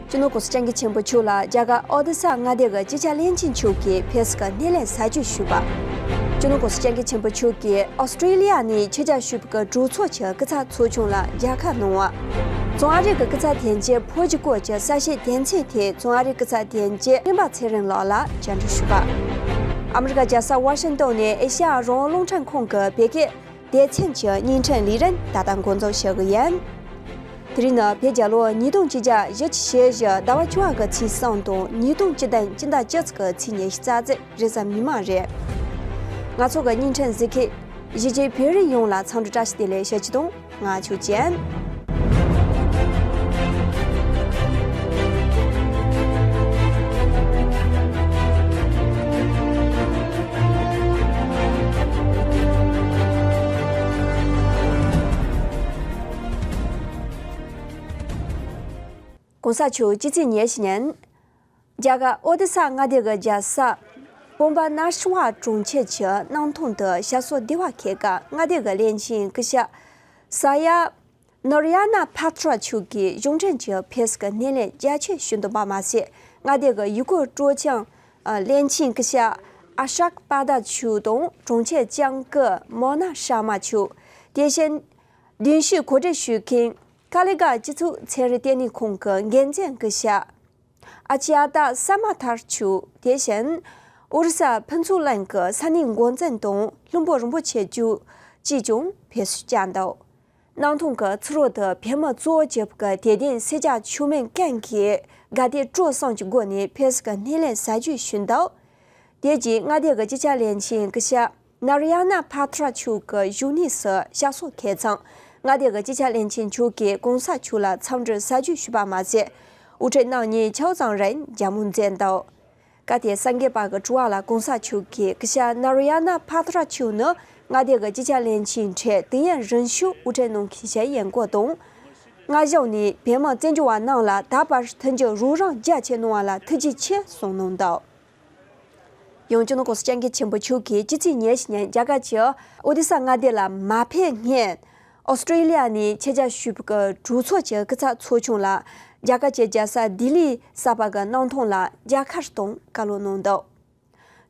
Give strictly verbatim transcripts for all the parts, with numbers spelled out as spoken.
སྤྱི་ནོར་༸གོང་ས་༸སྐྱབས་མགོན་ཆེན་པོ་མཆོག་ལ་རྒྱ་གར་ཨོ་ཌི་ས་མངའ་སྡེ་གི་སྤྱི་ཁྱབ་བློན་ཆེན་མཆོག་གིས་ཕེབས་ཀྱི་སྣེ་ལེན་ཟ་ཆོས་ཞུས་པ། སྤྱི་ནོར་༸གོང་ས་༸སྐྱབས་མགོན་ཆེན་པོ་མཆོག་གིས་ཨོ་སི་ཀྲེ་ལི་ཡ་ནས་ཆེད་བཅར་ཞུས་པའི་གྲོས་ཚོགས་ཀྱི་སྐུ་ཚབ་ཚོགས་ཆུང་ལ་མཇལ་ཁ་གནང་བ། བཙོན་ཨ་རི་གི་སྐུ་ཚབ་དོན་གཅོད་ཕོ་སྐྱེས་སྐོར་གྱི་གསལ་བཤད་དོན་ཚན་ཐད་བཙོན་ཨ་རི་སྐུ་ཚབ་དོན་གཅོད་སྤེན་པ་ཚེ་རིང་ལགས་ལ་བཅར་འདྲི་ཞུས་པ། ཨ་མི་རི་ཀ་རྒྱལ་ས་ཝ་ཤིང་ཏོན་ནས་ཨེ་ཤ་ཡ་རང་དབང་རླུང་འཕྲིན་ཁང་གི་བོད་སྐད་སྡེ་ཚན་གྱི་བརྙན་འཕྲིན་ལས་རིམ་ད་ལྟ་འགོ་འཛུགས་བྱེད་ཀྱི་ཡིན། དེ་རིང་ནི་བོད་རྒྱལ་ལོ་ཉིས་སྟོང་ཆིག་བརྒྱ་བཞི་བཅུ་ཞེ་བཞི་ཟླ་བ་བཅུ་པ་གི་ཚེས་གསུམ་དང་ཉིས་སྟོང་སྤྱི་ཟླ་སྤྱི་ཟླ་བཅུ་གཅིག་གི་ཚེས་ཉི་ཤུ་རྩ་གཅིག་རེས་གཟའ་མིག་དམར་རེད། ང་ཚོ་གི་བརྙན་འཕྲིན་གཟིགས་མཁན་གཞིས་བྱེས་བོད་རིགས་ཡོངས་ལ་འཚམས་འདྲི་བཀྲ་ཤིས་བདེ་ལེགས་ཞུ་རྒྱུ་དང་། ང་ཆོས་ཅན། གོང་ས་མཆོག་སྤྱི་ཚེས་ཉེར་བཞི་ཉིན། རྒྱ་གར་ཨོ་ཌི་ས་མངའ་སྡེ་གི་རྒྱལ་ས་པོམ་པ་ན་ཤི་ཝ་གྲོང་ཁྱེར་གྱི་གནམ་ཐང་དུ་ཞབས་སོར་བདེ་བར་འཁོད་སྐབས་མངའ་སྡེ་གི་བློན་ཆེན་སྐུ་ཞབས་ས་ཡ་ནོར་ཡ་ན་ཕ་ཏྲ་མཆོག་གིས་གཞུང་འབྲེལ་གྱི་ཕེབས་ཀྱི་སྣེ་ལེན་མཇལ་ཆོས་ཞུ་འདུག་པ་མ་ཟད། མངའ་སྡེ་གི་ཡུལ་སྐོར་སྤྲོ་འཆམ་བློན་ཆེན་སྐུ་ཞབས་ཨ་ཤག་པ་དྷ་མཆོག་དང་གྲོང་ཁྱེར་ལྕམ་སྐུ་མོ་ན་ཤར་མ་མཆོག་དེ་བཞིན་གདན་ཞུ་གོ་སྒྲིག་ཞུ་མཁན་ཀ་ལི་གྷ་སྤྱི་ཚོགས་ཚན་རིག་ལྟེ་གནས་ཁང་གི་འགན་འཛིན་སྐུ་ཞབས་ཨ་ཅཱརྱ་ས་མ་ཐར་མཆོག་དེ་བཞིན་ཨོ་རི་ས་ཕུན་ཚོགས་གླིང་གི་ས་གནས་འགོ་འཛིན་དང་ལྷུན་པོ་རིན་པོ་ཆེ་མཆོག་བཅས་ཀྱང་ཕེབས་བསུ་བཅར་འདུག་གནམ་ཐང་གི་ཚུར་རོལ་དུ་བོད་མི་གཙོ་བོ་གྱུར་པའི་དད་ལྡན་སེར་སྐྱ་མཆོད་མེ་ཀུན་གྱིས་དགའ་དད་སྤྲོ་གསུམ་གྱི་སྒོ་ནས་ཕེབས་བསུ་གི་སྣེ་ལེན་ཟ་ཆོས་ཞུས་འདུག་དེ་རྗེས་མངའ་སྡེ་གི་སྤྱི་ཁྱབ་བློན་ཆེན་སྐུ་ཞབས་ནཱ་ར་ཡ་ན་ཕ་ཏྲ་མཆོག་གི་བཞུགས་གནས་སུ་ཞབས་སོར་འཁོད་ཙང་། མངའ་སྡེ་གི་སྤྱི་ཁྱབ་བློན་ཆེན་མཆོག་གིས་གོང་ས་མཆོག་ལ་འཚམས་འདྲི་ཟ་ཆོས་ཞུས་པ་མ་ཟད། དབུ་ཁྲིད་རྣམ་གཉིས་ཆ་ཚང་རིང་མཇལ་མོལ་མཛད་འདུག་སྐབས་དེར་གསར་འགོད་པ་གི་དྲི་བ་ལ་གོང་ས་མཆོག་གིས་སྐུ་ཞབས་ནཱ་ར་ཡ་ན་ཕ་ཏྲ་མཆོག་ནི་མངའ་སྡེ་གི་སྤྱི་ཁྱབ་བློན་ཆེན་ཁྲི་དུས་ཡུན་རིང་ཤོས་དབུ་ཁྲིད་གནང་མཁན་ཞིག་ཡིན་སྐོར་དང་། སྔ་གཞུག་ནས་བོད་མི་བཙན་བྱོལ་བ་རྣམས་ལ་ད་བར་མཐུན་འགྱུར་རོགས་རམ་རྒྱ་ཆེ་གནང་བ་ལ་ཐུགས་རྗེ་ཆེ་གསུངས་གནང་འདུག་ཡང་སྤྱི་ནོར་གོང་ས་སྐྱབས་མགོན་ཆེན་པོ་མཆོག་གིས་སྤྱི་ཚེས་ཉེར་བཞི་ཉིན་རྒྱ་གར་གྱི་ཨོ་ཌི་ས་མངའ་སྡེ་ལ་མ་ཕེབས་སྔོན། ཨོ་སི་ཀྲི་ལི་ཡ་ནས་ཆེད་བཅར་ཞུས་པའི་གྲོས་ཚོགས་ཀྱི་སྐུ་ཚབ་ཚོགས་ཆུང་ལ་རྒྱ་གར་གྱི་རྒྱལ་ས་ལྡི་ལིའི་གསར་པ་གི་གནམ་ཐང་ལ་མཇལ་ཁ་གཏོང་བཀའ་སློབ་གནང་འདུག་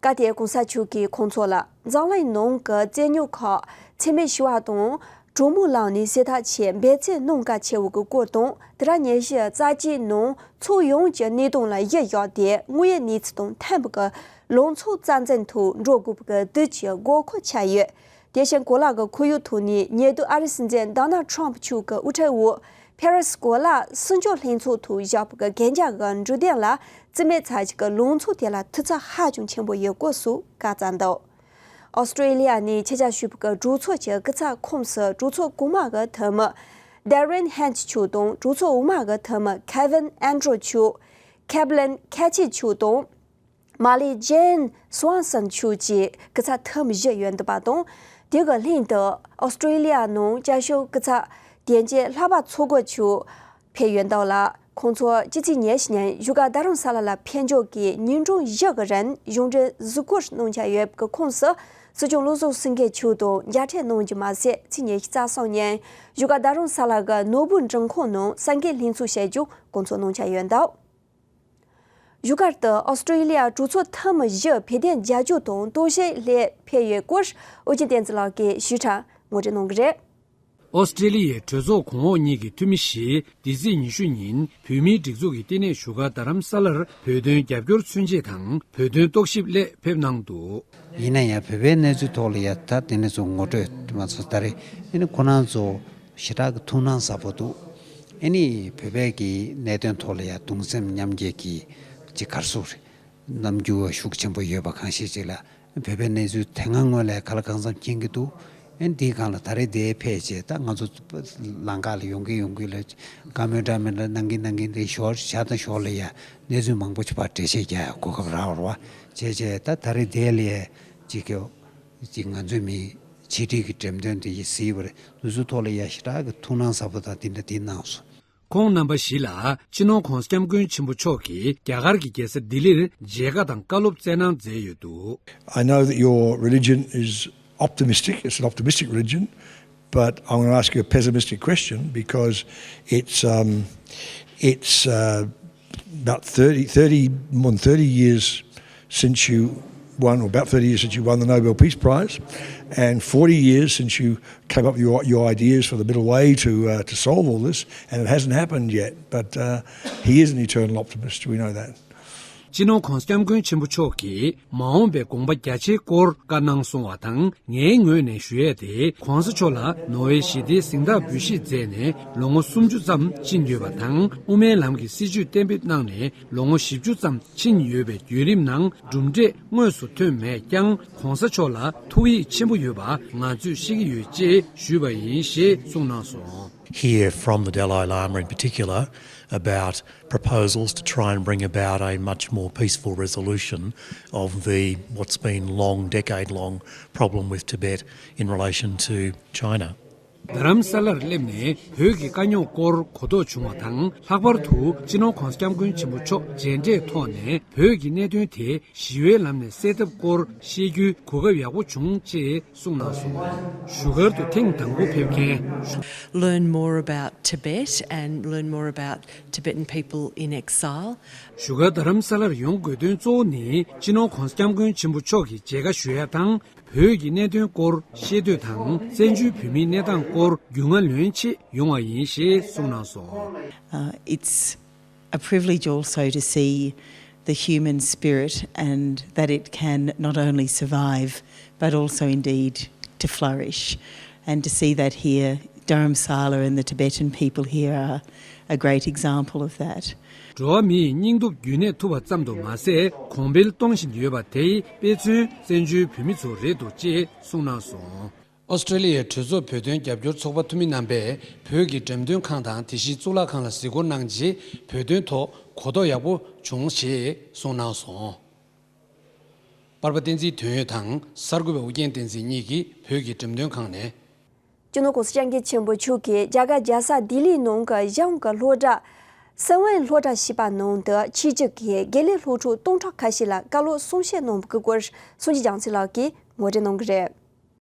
སྐབས་དེར་གོང་ས་མཆོག་གིས་ཁོང་ཚོ་ལ་འཛམ་གླིང་ནང་གི་བཙན་གནོན་ཁག་འཚེ་མེད་ཞི་བ་དང་གྲོས་མོལ་ལམ་ནས་སེལ་ཐབས་ཆེད་འབད་བརྩོན་གནང་གལ་ཆེ་བའི་སྐོར་དང་། དེ་རིང་ཉིན་ཤས་རྩ་ཆེའི་ནང་ཕྱོགས་ཡོངས་ཀྱི་གནད་དོན་ལ་གཞི་བཞག་སྟེ་དངོས་ཡོད་གནས་ཚུལ་དང་མཐུན་པའི་ལངས་ཕྱོགས་རྩ་འཛིན་ཐོག་འགྲོ་དགོས་པའི་དུས་ཀྱི་དགོས་མཁོ་ཆགས་ཡོད། དེ་བཞིན་གོ་ལ་གི་ཁོར་ཡུག་ཐོག་ནས་ཉེ་དུས་ཨ་རིའི་སྲིད་འཛིན་ཌོ་ནལ་ཌི་ཊརམ་ཕི་མཆོག་གི་དབུ་ཁྲིད་འོག་ཕེ་རི་སི་གོ་ལ་སྲུང་སྐྱོབ་ལྷན་ཚོགས་ཐོག་བཞག་པའི་གན་རྒྱ་གི་འབྲུ་དོན་ལ་རྩིས་མེད་ཚར་གཅིག་གི་ལངས་ཕྱོགས་དེ་ལ་ཐུགས་འཚབ་ཧ་ཅང་ཆེན་པོ་ཡོད་སྐོར་སོགས་བཀའ་སྩལ་འདུག་ཨོ་སི་ཀྲི་ལི་ཡ་ནས་ཆེད་བཅར་ཞུས་པའི་གྲོས་ཚོགས་ཀྱི་སྐུ་ཚབ་ཁོངས་སུ་གྲོས་ཚོགས་གོང་མ་གི་འཐུས་མི་ཌེ་རེན་ཧན་ཆི་མཆོག་དང་། གྲོས་ཚོགས་འོག་མ་གི་འཐུས་མི་ཁེ་ཝིན་ཨན་ཌྲོ་མཆོག་ཁེབ་ལིན་ཁེ་ཆི་མཆོག་དང་། མ་ལི་ཇེན་སུ་ཝན་སན་མཆོག་བཅས་སྐུ་ཚབ་འཐུས་མི་བཞི་ཡོད་འདུག་པ་དང་། དེ་གི་ལྷན་དུ་ཨོ་སི་ཀྲི་ལི་ཡ་ནང་བསྐྱར་ཞུགས་སྐུ་ཚབ་དོན་གཅོད་ལྷག་པ་མཚོ་སྒོ་མཆོག་ཕེབས་ཡོད་འདུག་ལ། ཁོང་ཚོ་སྤྱི་ཚེས་ཉེར་བཞི་ཉིན་བཞུགས་སྒར་རྡ་རམ་ས་ལ་ལ་ཕེབས་འབྱོར་གྱིས་ཉིན་གྲངས་བཞི་གི་རིང་གཞུང་འབྲེལ་གཟིགས་སྐོར་གནང་འཆར་ཡོད་པའི་ཁོངས་སུ། སྲིད་སྐྱོང་བློ་བཟང་སེང་གེ་མཆོག་དང་མཇལ་འཕྲད་གནང་རྒྱུ་མ་ཟད། ཚེས་ཉི་ཤུ་རྩ་གསུམ་ཉིན་བཞུགས་སྒར་རྡ་རམ་ས་ལ་གི་ནོར་བུ་མགྲོན་ཁང་ནང་གསར་འགོད་ལྷན་ཚོགས་བྱས་རྒྱུ་སྐོང་ཚོགས་གནང་འཆར་ཡོད་འདུག་བཞུགས་སྒར་དུ་ཨོ་སི་ཀྲི་ལི་ཡ་གྲོས་ཚོགས་འཐུས་མི་བཞི་བོད་དོན་མཇལ་འཇུག་དང་རྟོག་ཞིབ་སླད་ཕེབས་ཡོད་སྐོར་ཨོ་རྒྱན་བསྟན་འཛིན་ལགས་ཀྱིས་ཞིབ་ཕྲ་ངོ་སྤྲོད་གནང་གི་རེད། ཨོ་སི་ཀྲི་ལི་ཡའི་གྲོས་ཚོགས་གོང་འོག་གཉིས་ཀྱི་འཐུས་མི་བཞི་འདི་ཚེས་ཉི་ཤུ་ཉིན་བོད་མིའི་སྒྲིག་འཛུགས་ཀྱི་ལྟེ་གནས་བཞུགས་སྒར་རྡ་རམ་ས་ལར་བོད་དོན་རྒྱབ་སྐྱོར་མཚོན་ཆེད་དང་བོད་དོན་རྟོག་ཞིབ་སླད་ཕེབས་གནང་འདུག་ཡིན་ན་ཡང་བོད་པའི་གནས་ཚུལ་ཐོག་ལ་ཡ་ད་དེ་ནས་ཚུར་ངོ་སྤྲོད་མ་ཚོ་ད་རེས་ཨེ་ནི་ཁོ་རང་ཚོ་ཞེ་དྲག་གི་ཐུགས་སྣང་ཟབ་པོ་འདུག་ཨེ་ནི་བོད་པའི་གི་གནད་དོན་ཐོག་ལ་ཡ་གདུང་སེམས་མཉམ་སྐྱེད་ཀྱི་ཅིག་ག་རེ་ཟེར་རེད། རྣམ་འགྱུར་ཤུགས་ཆེན་པོ་ཡོད་པ་གང་ཞིག་ཅིག་ལ་བོད་པའི་གནས་ཚུལ་དེ་སྔ་སྔོན་ལས་ག་ལ་གང་འཚམ་མཁྱེན་གྱི་འདུག་ཨེ་འདིའི་སྒང་ལ་ད་རེས་དེ་ཕེབས་རྗེས་ད་ང་ཚོ་ལམ་ཁ་ལ་ཡོང་གི་ཡོང་གི་ལ་བཀའ་མོལ་འདྲ་མི་འདྲ་གནང་གི་གནང་གི་རེད། ཞོར་ཞར་དང་ཞོར་ལ་ཡ་གནས་ཚུལ་མང་པོ་ཞིག་ཕར་འགྲེལ་བཤད་རྒྱག་ཡ་གོ་སྐབས་རག་རེད་བ། བྱས་རྗེས་ད་ད་རེས་དེ་ལ་ཡ་ཅིག་གི་ཅིག་ང་ཚོའི་མི་ཕྱི་དྲིལ་གྱི་འགྲེམས་སྟོན་དེ་ཡི་གཟིགས་པ་རེད། འདི་ཚོའི་ཐོག་ལ་ཡ་ཞེ་དྲག་གི་ཐུགས་སྣང་ཟབ་པོ་དང་འདི་འདྲ་འདི་གནང་སོང་། ཁོང་རྣམ་པ་བཞི་ལ་སྤྱི་ནོར་༸གོང་ས་༸སྐྱབས་མགོན་ཆེན་པོ་མཆོག་གིས་རྒྱ་གར་གྱི་རྒྱལ་ས་ལྡི་ལིར་མཇལ་ཁ་དང་བཀའ་སློབ་སྩལ་གནང་མཛད་ཡོད་འདུག I know that your religion is optimistic, it's an optimistic religion, but I'm going to ask you a pessimistic question because it's, um, it's, uh, About thirty, thirty, more than thirty years since you won, or about thirty years since you won the Nobel Peace Prize, and forty years since you came up with your, your ideas for the middle way to, uh, to solve all this, and it hasn't happened yet. But, uh, he is an eternal optimist, we know that. སྤྱི་ནོར་༧གོང་ས་༧སྐྱབས་མགོན་ཆེན་པོ་མཆོག་གིས་མ་འོངས་པའི་དགོངས་པ་རྒྱ་ཆེའི་སྐོར་བཀའ་གནང་སོང་བ་དང་། ངའི་ངོས་ནས་ཞུ་ཡས་དེ། ༸གོང་ས་མཆོག་ལ་ནོར་ཝེ་ཞི་བདེའི་གཟེངས་རྟགས་འབུལ་བཞེས་མཛད་ནས་ལོ་ངོ་སུམ་ཅུ་ཙམ་ཕྱིན་ཡོད་པ་དང་། དབུ་མའི་ལམ་གྱི་སྲིད་བྱུས་གཏན་འབེབས་གནང་ནས་ལོ་ངོ་བཞི་བཅུ་ཙམ་ཕྱིན་ཡོད་པའི་བརྒྱུད་རིམ་ནང་གྲུབ་འབྲས་དངོས་སུ་ཐོན་མེད་ཀྱང་། ༸གོང་ས་མཆོག་ལ་ཐུགས་ཡིད་ཆེན་པོ་ཡོད་པ་ང་ཚོས་ཤེས་ཀྱི་ཡོད་ཅེས་ཞུས་པ་ཡིན་ཞེས་གསུངས་གནང་སོང་། Hear from the Dalai Lama in particular about proposals to try and bring about a much more peaceful resolution of the, what's been long, decade-long problem with Tibet in relation to China. རྡ་རམ་ས་ལར་སླེབས་ནས་བོད་ཀྱི་དཀའ་རྙོག་སྐོར་གོ་རྟོགས་བྱུང་བ་དང་། ལྷག་པར་དུ་སྤྱི་ནོར་༸གོང་ས་༸སྐྱབས་མགོན་ཆེན་པོ་མཆོག་མཇལ་འཕྲད་ཐོག་ནས་བོད་ཀྱི་གནད་དོན་དེ་ཞི་བའི་ལམ་ནས་སེལ་ཐབས་སྐོར་བཤད་རྒྱུའི་གོ་སྐབས་ཡག་པོ་བྱུང་ཅེས་གསུངས་གནང་སོང་། བཞུགས་སྒར་དུ་ཐེངས་དང་པོ་ཕེབས་མཁན། Learn more about Tibet and learn more about Tibetan people in exile. བཞུགས་སྒར་རྡ་རམ་ས་ལར་ཡོང་དགོས་དོན་གཙོ་བོ་ནི། སྤྱི་ནོར་༸གོང་ས་༸སྐྱབས་མགོན་ཆེན་པོ་མཆོག་གི་མཇལ་ཁ་ཞུ་ཡ་དང་། བོད་ཀྱི་གནད་དོན་སྐོར་ཤེས་འདོད་དང་། བཙན་བྱོལ་བོད་མིའི་གནས་སྟངས་སྐོར་རྒྱུས་མངའ་ལོན་ཆེད་ཡོང་བ་ཡིན་ཞེས་གསུངས་གནང་སོང་། Uh, it's a privilege also to see the human spirit and that it can not only survive but also indeed to flourish. And to see that here, Dharamsala and the Tibetan people here are a great example of that. འགྲོ་བ་མིའི་སྙིང་སྟོབས་རྒྱུན་གནས་ཐུབ་པ་ཙམ་དུ་མ་ཟད། གོང་འཕེལ་གཏོང་བཞིན་ཡོད་པ་དེས་དཔེ་མཚོན་བཙན་བྱོལ་བོད་མི་ཚོ་རེད་འདུག་ཅེས་གསུངས་གནང་སོང་། ཨོ་སི་ཀྲི་ལི་ཡའི་གྲོས་ཚོགས་བོད་དོན་རྒྱབ་སྐྱོར་ཚོགས་པ་འཐུས་མི་རྣམ་པས་བོད་ཀྱི་འགྲེམས་སྟོན་ཁང་དང་། དེ་བཞིན་གཙུག་ལག་ཁང་ལ་གཟིགས་སྐོར་གནང་རྗེས། བོད་དོན་ཐོག་གོ་རྟོགས་ཡག་པོ་བྱུང་ཞེས་གསུངས་གནང་སོང་། པར་པ་བསྟན་འཛིན་དོན་ཡོད་དང་གསར་འགོད་པ་ཨུ་རྒྱན་བསྟན་འཛིན་གཉིས་ཀྱིས་བོད་ཀྱི་འགྲེམས་སྟོན་ཁང་ནས། སྤྱི་ནོར་༸གོང་ས་༸སྐྱབས་མགོན་ཆེན་པོ་མཆོག་གིས་རྒྱ་གར་རྒྱལ་ས་ལྡི་ལིའི་ནང་གི་གཞུང་གི་སློབ་གྲྭ་སི་ཝན་སློབ་གྲྭ་ཞེས་པ་ནང་དུ་ཆོས་བརྒྱུད་ཀྱི་དགེ་ལས་སློབ་ཕྲུག་སྟོང་ཕྲག་ཁ་ཤས་ལ་བཀའ་སློབ་གསུང་བཤད་གནང་བའི་སྐོར་སངས་རྒྱས་རྒྱ་མཚོ་ལགས་ཀྱིས་ངོ་སྤྲོད་གནང་གི་རེད།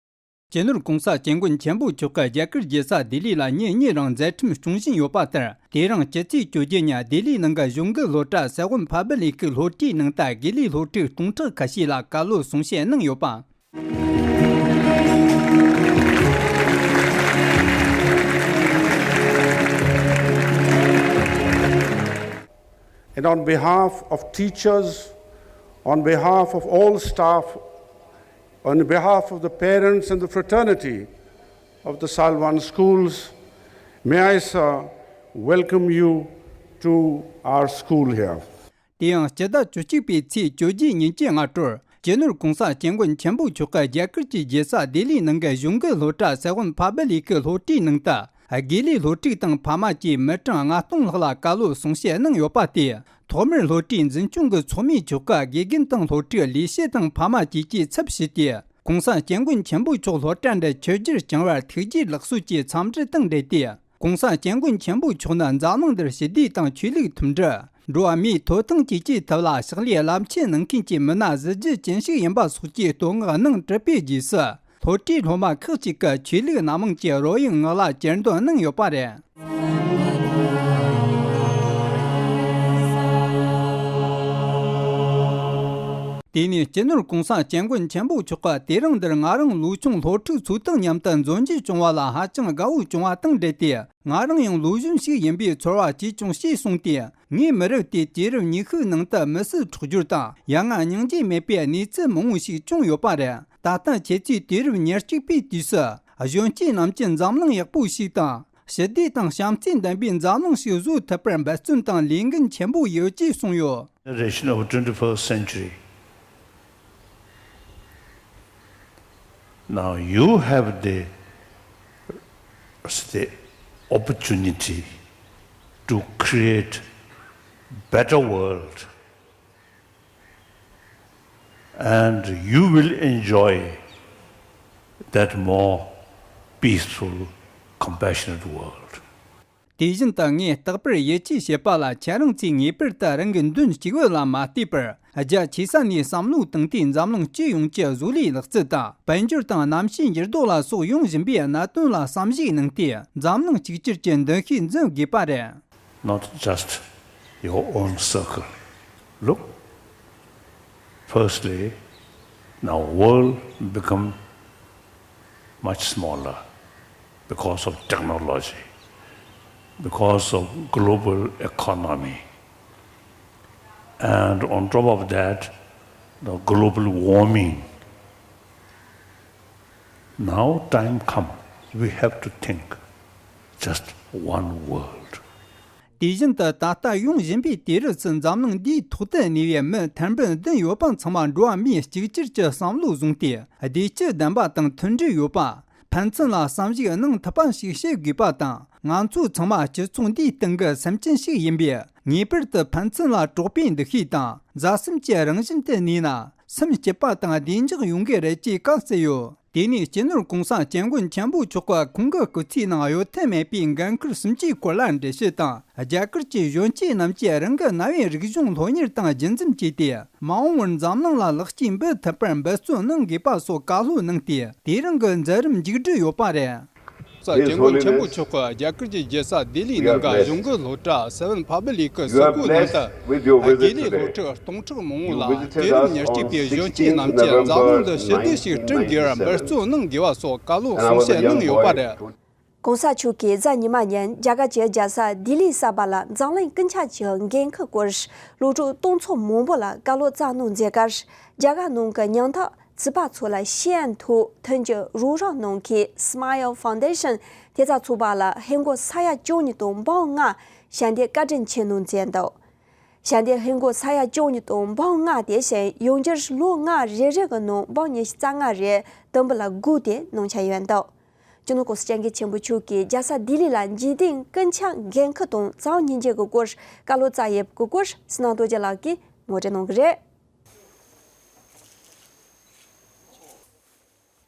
སྤྱི་ནོར་༸གོང་ས་༸སྐྱབས་མགོན་ཆེན་པོ་མཆོག་གི་རྒྱ་གར་རྒྱལ་ས་ལྡི་ལི་ལ་ཉིན་གཉིས་རིང་མཛད་འཕྲིན་སྐྱོང་བཞིན་ཡོད་པ་ལྟར། དེ་རིང་སྤྱི་ཚེས་བཅོ་བརྒྱད་ཉིན་ལྡི་ལིའི་ནང་གི་གཞུང་གི་སློབ་གྲྭ་སི་ཝན་ཕ་བི་ལི་ཀི་སློབ་གྲྭའི་ནང་དུ་དགེ་ལས་སློབ་ཕྲུག་སྟོང་ཕྲག་ཁ་ཤས་ལ་བཀའ་སློབ་གསུང་བཤད་གནང་ཡོད་པ། And on behalf of teachers, on behalf of all staff, on behalf of the parents and the fraternity of the Salwan schools, may I, sir, welcome you to our school here. དེ་ཡང་སྤྱི་ཟླ་བཅུ་གཅིག་པའི་ཚེས་བཅོ་བརྒྱད་ཉིན་གྱི་སྔ་དྲོར། སྤྱི་ནོར་༸གོང་ས་༸སྐྱབས་མགོན་ཆེན་པོ་མཆོག་གིས་རྒྱ་གར་གྱི་རྒྱལ་ས་ལྡི་ལིའི་ནང་གི་གཞུང་གི་སློབ་གྲྭ་སི་ཝན་ཕ་བི་ལི་ཀི་སློབ་གྲྭའི་ནང་དུ། དགེ་ལས་སློབ་ཕྲུག་དང་ཕ་མ་བཅས་མི་གྲངས་ལྔ་སྟོང་ལྷག་ལ་བཀའ་སློབ་གསུང་བཤད་གནང་ཡོད་པ་དེ། ཐོག་མར་སློབ་གྲྭའི་འཛིན་སྐྱོང་གི་ཚོགས་མི་མཆོག་གིས་དགེ་རྒན་དང་སློབ་ཕྲུག་ལས་བྱེད་དང་ཕ་མ་བཅས་ཀྱི་ཚབ་ཞུས་ཏེ། ༸གོང་ས་༸སྐྱབས་མགོན་ཆེན་པོ་མཆོག་སློབ་གྲྭ་འདི་ཆོས་བརྒྱུད་རྐྱང་པར་ཐུགས་རྗེའི་ལེགས་གསོལ་གྱི་འཚམས་འདྲི་དང་འབྲེལ་ཏེ། ༸གོང་ས་༸སྐྱབས་མགོན་ཆེན་པོ་མཆོག་ནི་འཛམ་གླིང་འདིར་ཞི་བདེ་དང་ཆོས་ལུགས་མཐུན་སྒྲིལ། འགྲོ་བ་མིའི་ཐོབ་ཐང་བཅས་ཀྱི་ཐད་ལ་ཕྱག་ལས་རླབས་ཆེན་གནང་མཁན་གྱི་མི་སྣ་གཟི་བརྗིད་ཅན་ཞིག་ཡིན་པ་སོགས་ཀྱི་བསྟོད་བསྔགས་གནང་གྲུབ་པའི་རྗེས་སུ། སློབ་གྲྭའི་སློབ་མ་ཁག་ཅིག་གིས་ཆོས་ལུགས་སྣ་མང་གི་རོལ་དབྱངས་ངག་ལ་གྱེར་འདོན་གནང་ཡོད་པ་རེད། དེ་ནས་སྤྱི་ནོར་༸གོང་ས་༸སྐྱབས་མགོན་ཆེན་པོ་མཆོག་གིས་དེ་རིང་འདིར་ང་རང་ལོ་ཆུང་སློབ་ཕྲུག་ཚོ་དང་མཉམ་དུ་མཛོད་འཇུག་བྱུང་བ་ལ་ཧ་ཅང་དགའ་བོ་བྱུང་བ་དང་འབྲེལ་ཏེ། ང་རང་ཡང་ལོ་གཞོན་ཞིག་ཡིན་པའི་ཚོར་བ་སྐྱེས་བྱུང་ཞེས་གསུངས་ཏེ། ངའི་མི་རབས་དེ་དུས་རབས་ཉི་ཤུའི་ནང་དུ་མི་གསོད་འཕྲོག་སྦྱོར་དང་ཡ་ང་སྙིང་རྗེ་མེད་པའི་གནས་ཚུལ་མང་བོ་ཞིག་བྱུང་ཡོད་པ་རེད། ད་ལྟ་ཁྱེད་ཚོས་དུས་རབས་ཉེར་གཅིག་པའི་དུས་སུ་གཞོན་སྐྱེས་རྣམས་ཀྱི་འཛམ་གླིང་ཡག་པོ་ཞིག་དང་། ཞི་བདེ་དང་བྱམས་བརྩེ་ལྡན་པའི་འཛམ་གླིང་ཞིག་བཟོ་ཐུབ་པར་འབད་བརྩོན་དང་ལས་འགན་ཆེན་པོ་ཡོད་ཅེས་གསུངས་ཡོད། Generation of twenty-first century. Now you have the, the opportunity to create better world, and you will enjoy that more peaceful, compassionate world. དེ་བཞིན་དུ་ངས་རྟག་པར་ཡིད་ཆེས་བྱེད་པ་ལ། ཁྱེད་རང་ཚོས་ངེས་པར་དུ་རང་གི་མདུན་གཅིག་པུ་ལ་མ་བལྟས་པར། རྒྱ་ཆེ་ས་ནས་བསམ་བློ་བཏང་སྟེ་འཛམ་གླིང་སྤྱི་ཡོངས་ཀྱི་བཟོ་ལས་ལག་རྩལ་དང་། དཔལ་འབྱོར་དང་གནམ་གཤིས་འགྱུར་ལྡོག་ལ་སོགས་ཡོང་བཞིན་པའི་གནད་དོན་ལ་བསམ་གཞིག་གནང་སྟེ། འཛམ་གླིང་གཅིག་གྱུར་གྱི་མདུན་ཤུགས་འཛིན་དགོས་པ་རེད། Not just your own circle. Look, firstly, now world become much smaller because of technology, because of global economy. And on top of that, the global warming. Now time come, we have to think just one world. དེ་བཞིན་དུ་ད་ལྟ་ཡོང་བཞིན་པའི་དུས་རབས་སུ་འཛམ་གླིང་འདིའི་ཐོག་ཏུ་གནས་པའི་མི་ཐེར་འབུམ་བདུན་ཡོད་པ་ཚང་མ་འགྲོ་བ་མིའི་གཅིག་གྱུར་གྱི་བསམ་བློ་བཟུང་སྟེ་བདེ་སྐྱིད་ལྡན་པ་དང་མཐུན་སྒྲིལ་ཡོད་པ། ཕན་ཚུན་ལ་བསམ་གཞིགས་གནང་ཐུབ་པ་ཞིག་བྱེད་དགོས་པ་དང་། ང་ཚོ་ཚང་མ་སྤྱི་ཚོགས་འདིའི་སྟེང་གི་སེམས་ཅན་ཞིག་ཡིན་པས། ངེས་པར་དུ་ཕན་ཚུན་ལ་གྲོགས་པོའི་འདུ་ཤེས་དང་མཛའ་སེམས་ཀྱི་རང་བཞིན་དུ་གནས་ན། སེམས་སྐྱིད་པ་དང་བདེ་འཇགས་ཡོང་གི་རེད་ཅེས་བཀའ་སྩལ་ཡོད། དེ་ནས་སྤྱི་ནོར་༸གོང་ས་༸སྐྱབས་མགོན་ཆེན་པོ་མཆོག་གིས་ཁོང་གི་སྐུ་ཚེའི་ནང་གཡོལ་ཐབས་མེད་པའི་འགན་ཁུར་གསུམ་ཅུའི་སྐོར་ལ་འགྲེལ་བཤད་དང་། རྒྱ་གར་གྱི་གཞོན་སྐྱེས་རྣམས་ཀྱིས་རང་གི་རྣ་བའི་རིག་གཞུང་སློབ་གཉེར་དང་རྒྱུན་འཛིན་བྱས་ཏེ། མ་འོངས་པར་འཛམ་གླིང་ལ་ལེགས་སྐྱེས་འབུལ་ཐུབ་པར་འབད་བརྩོན་གནང་དགོས་པ་སོགས་བཀའ་སློབ་གནང་སྟེ། དེ་རིང་གི་མཛད་རིམ་མཇུག་སྒྲིལ་ཡོད་པ་རེད།༸གོང་ས་༸སྐྱབས་མགོན་ཆེན་པོ་མཆོག་གིས་རྒྱ་གར་གྱི་རྒྱལ་ས་ལྡི་ལིའི་ནང་གི་གཞུང་གི་སློབ་གྲྭ་སེ་ཝན་པབ་ལིག་སི་ཀུལ་ནང་དུ་དགེ་ལས་སློབ་ཕྲུག་སྟོང་ཕྲག་མང་བོ་ལ་དུས་རབས་ཉེར་གཅིག་པའི་གཞོན་སྐྱེས་རྣམས་ཀྱིས་འཛམ་གླིང་དུ་ཞི་བདེ་ཞིག་བསྐྲུན་དགོས་པར་འབད་བརྩོན་གནང་དགོས་པ་སོགས་བཀའ་སློབ་གསུང་བཤད་གནང་ཡོད་པ་རེད། ༸གོང་ས་མཆོག་གིས་གཟའ་ཉི་མ་ཉིན་རྒྱ་གར་གྱི་རྒྱལ་ས་ལྡི་ལིའི་གསར་པ་ལ་འཛམ་གླིང་ཀུན་ཁྱབ་ཀྱི་འགན་འཁུར་སྐོར། སློབ་ཕྲུག་སྟོང་ཚོ་མང་པོ་ལ་བཀའ་སློབ་སྩལ་གནང་མཛད་ཁར། རྒྱ་གར་ནང་གི་ཉམ་ཐག་བྱིས་པ་ཚོ་ལ་ཤེས་ཡོན་ཐོག་མཐུན་གྱི་རོགས་རམ་གནང་མཁན་Smile Foundation་ཐེབས་རྩ་ཚོགས་པ་ལ་ཧིན་སྒོར་ས་ཡ་བཅུ་གཉིས་དང་འབུམ་ལྔ་ཞལ་འདེབས་བཀའ་དྲིན་ཆེ་གནང་མཛད་འདུག་ཞལ་འདེབས་ཧིན་སྒོར་ས་ཡ་བཅུ་གཉིས་དང་འབུམ་ལྔ་དེ་བཞིན་ཡང་བསྐྱར་ལོ་ལྔ་རེ་རེ་གི་ནང་འབུམ་ཉི་ཤུ་རྩ་ལྔ་རེ་དུམ་བུ་ལ་བགོས་ཏེ་གནང་འཆར་ཡོད་འདུག་སྤྱི་ནོར་༸གོང་ས་༸སྐྱབས་མགོན་ཆེན་པོ་མཆོག་གིས་རྒྱལ་ས་ལྡི་ལི་ལ་འཇིག་རྟེན་ཀུན་ཁྱབ་འགན་འཁུར་དང་གཙོ་བོ་སྙིང་རྗེ་གི་སྐོར་བཀའ་སློབ་སྩལ་ཡོད་པའི་སྐོར་སི་ནང་རྡོ་རྗེ་ལགས་ཀྱིས་ངོ་སྤྲོད་གནང་གི་རེད།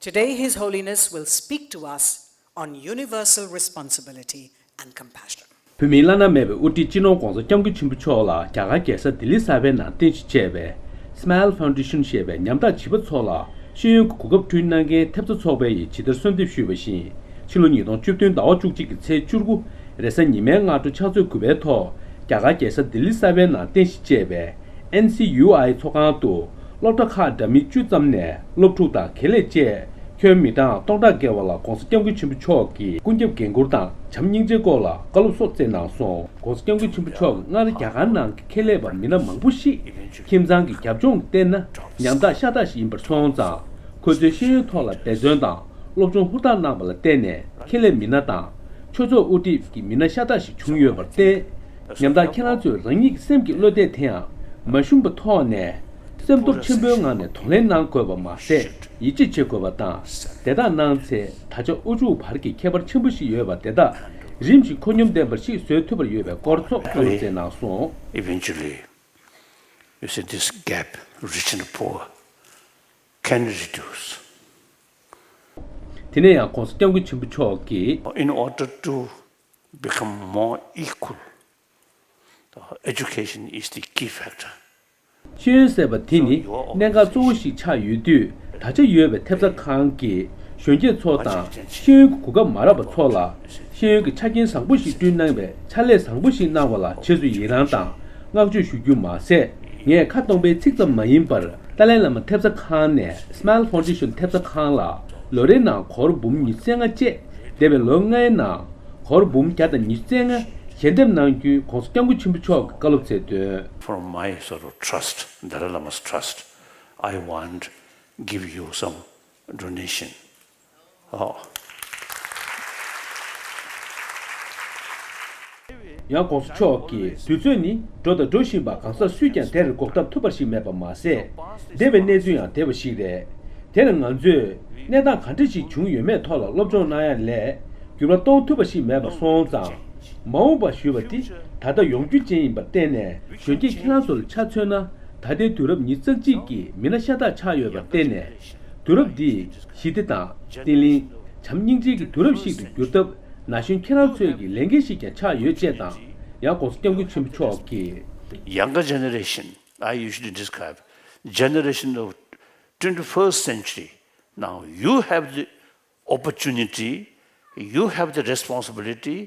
Today, His Holiness will speak to us on universal responsibility and compassion. བོད་མིའི་བླ་ན་མེད་པའི་དབུ་ཁྲིད་སྤྱི་ནོར་༸གོང་ས་༸སྐྱབས་མགོན་ཆེན་པོ་མཆོག་ལ་རྒྱ་གར་རྒྱལ་ས་ལྡི་ལི་གསར་པའི་ནང་རྟེན་གཞི་བྱས་པའི་Smile Foundation་ཞེས་པའི་ཉམ་ཐག་བྱིས་པ་ཚོ་ལ་ཤེས་ཡོན་གྱི་གོ་སྐབས་བསྐྲུན་གནང་མཁན་ཐེབས་རྩ་ཚོགས་པ་ཡིས་ཇི་ལྟར་གསོལ་འདེབས་ཞུས་པ་བཞིན། ཕྱི་ལོ་ཉིས་སྟོང་བཅུ་བདུན་ཟླ་བ་བཅུ་གཅིག་གི་ཚེས་བཅུ་དགུ་རེས་གཟའ་ཉི་མའི་སྔ་དྲོ་ཕྱག་ཚོད་དགུ་པའི་ཐོག་རྒྱ་གར་རྒྱལ་ས་ལྡི་ལི་གསར་པའི་ནང་རྟེན་གཞི་བྱས་པའི་ཨེན་སི་ཡུ་ཨའི་ཚོགས་ཁང་དུ་སློབ་གྲྭ་ཁག་འདྲ་མིན་བཅུ་ཙམ་ནས་སློབ་ཕྲུག་དང་དགེ་ལས་བཅས་ཁྱོན་མི་གྲངས་སྟོང་ཕྲག་བརྒལ་བ་ལ་༸གོང་ས་༸སྐྱབས་མགོན་ཆེན་པོ་མཆོག་གི་ཀུན་ཁྱབ་འགན་འཁུར་དང་བྱམས་སྙིང་རྗེའི་སྐོར་ལ་བཀའ་སློབ་སོགས་སྩལ་གནང་སོང་། ༸གོང་ས་༸སྐྱབས་མགོན་ཆེན་པོ་མཆོག་གིས་སྔར་རྒྱ་གར་ནང་གི་ཁེ་ལས་པ་མི་སྣ་མང་པོ་ཞིག་ཁྱིམ་ཚང་གི་རྒྱབ་ལྗོངས་ལ་བལྟས་ན་ཉམ་ཐག་ཤ་སྟག་ཞིག་ཡིན་པར་སོང་ཙང་། ཁོ་ཚོའི་ཤེས་ཡོན་ཐོག་ལ་འབད་བརྩོན་དང་སློབ་སྦྱོང་ཧུར་ཐག་གནང་བ་ལ་བརྟེན་ནས་ཁེ་ལས་མི་སྣ་དང་ཆོས་ཚོགས་དབུ་ཁྲིད་ཀྱི་མི་སྣ་ཤ་སྟག་ཞིག་བྱུང་ཡོད་པར་བརྟེན། ཉམ་ཐག་ཁྱེད་རང་ཚོས་རང་ཉིད་ཀྱི་སེམས་ཀྱི་བློ་གཏད་དེའང་མ་ཞུམ་པའི་ཐོག་ནས་སེམས་སྟོབས་ཆེན་པོའི་ངང་ནས་གདོང་ལེན་གནང་དགོས་པ་མ་ཟད། ཡིད་ཆེས་བྱེད་དགོས་པ་དང་། དེ་དག་གནང་ཚེ་ད་ཆ་ཨུ་ཚུགས་བར་གྱི་ཁྱད་པར་ཆེན་པོ་ཞིག་ཡོད་པ་དེ་དག་རིམ་བཞིན་འཁོར་སྙོམས་ལྡན་པ་ཞིག་བཟོ་ཐུབ་པར་ཡོད་པའི་སྐོར་ཚོགས་གཙོས་བསྩལ་གནང་སོང་། Eventually, you see, this gap, rich and poor, can reduce. དེ་ནས་ཡང་༸གོང་ས་༸སྐྱབས་མགོན་ཆེན་པོ་མཆོག་གིས། In order to become more equal, education is the key factor. ཤེས་ཡོན་ཟེར་བ་དེ་ནི་གནད་འགག་གཙོ་བོ་ཞིག་ཆགས་ཡོད་དུས། ད་ཆ་ཡོད་པའི་ཐེབས་རྩ་ཁང་གི་གཞོན་སྐྱེས་ཚོ་དང་ཤེས་ཡོན་གྱི་གོ་སྐབས་མ་རག་པ་ཚོ་ལ་ཤེས་ཡོན་གྱི་ཆ་རྐྱེན་བཟང་པོ་ཞིག་བསྐྲུན་གནང་བའི་ཕྱག་ལས་བཟང་པོ་ཞིག་གནང་བ་ལ་རྗེས་སུ་ཡི་རངས་དང་བསྔགས་བརྗོད་ཞུ་རྒྱུ་མ་ཟད། ངས་ཁ་སྟོང་པའི་ཚིག་ཙམ་མ་ཡིན་པར་ཏཱ་ལའི་བླ་མ་ཐེབས་རྩ་ཁང་ནས་Smile Foundation་ཐེབས་རྩ་ཁང་ལ་ལོ་རེའི་ནང་སྒོར་འབུམ་ཉི་ཤུ་རྩ་ལྔ་བཅས། འདས་པའི་ལོ་ལྔའི་ནང་སྒོར་འབུམ་བརྒྱ་དང་ཉི་ཤུ་རྩ་ལྔ་ཞལ་འདེབས་གནང་རྒྱུའི་༸གོང་ས་༸སྐྱབས་མགོན་ཆེན་པོ་མཆོག་གིས་བཀའ་སློབ་སྩལ་དོན། From my sort of trust, Dalai Lama's trust, I want give you some donation. Oh. ཡང་༸གོང་ས་མཆོག་གིས། དུས་ཚོད་ནི་འགྲོ་དང་འགྲོ་བཞིན་པ་གང་ཟག་སུས་ཀྱང་དེར་འགོག་ཐབས་ཐུབ་པ་ཞིག་མེད་པ་མ་ཟད། འདས་པའི་གནས་ཚུལ་ཡང་བདེ་བ་ཞིག་རེད། དེར་ང་ཚོས་གནས་སྟངས་ག་འདྲ་ཞིག་བྱུང་ཡོད་མེད་ཐོག་ལ་སློབ་སྦྱོང་གནང་ཡ་ལས་འགྱུར་བ་གཏོང་ཐུབ་པ་ཞིག་མེད་པ་སོང་ཙང་། མ་འོངས་པ་ཞུ་བ་འདི་ད་ལྟ་ཡོང་རྒྱུ་ཅན་ཡིན་པར་བརྟེན་ནས། གཞོན་སྐྱེས་ཁྱེད་རང་ཚོ་ལ་ཆ་མཚོན་ན། ད་ལྟའི་དུས་རབས་ཉི་ཤུ་རྩ་གཅིག་གི་མི་སྣ་ཤ་སྟག་ཆགས་ཡོད་པར་བརྟེན་ནས། དུས་རབས་འདི་ཞི་བདེ་དང་བརྟན་ལྷིང་། བྱམས་སྙིང་རྗེ་གི་དུས་རབས་ཤིག་ཏུ་འགྱུར་ཐབས་ན་གཞོན་ཁྱེད་རང་ཚོའི་གི་ལས་འགན་ཞིག་ཀྱང་ཆགས་ཡོད་ཅེས་དང་། ཡང་༸གོང་ས་༸སྐྱབས་མགོན་ཆེན་པོ་མཆོག་གིས། Younger generation, I usually describe generation of twenty-first century. Now you have the opportunity, you have the responsibility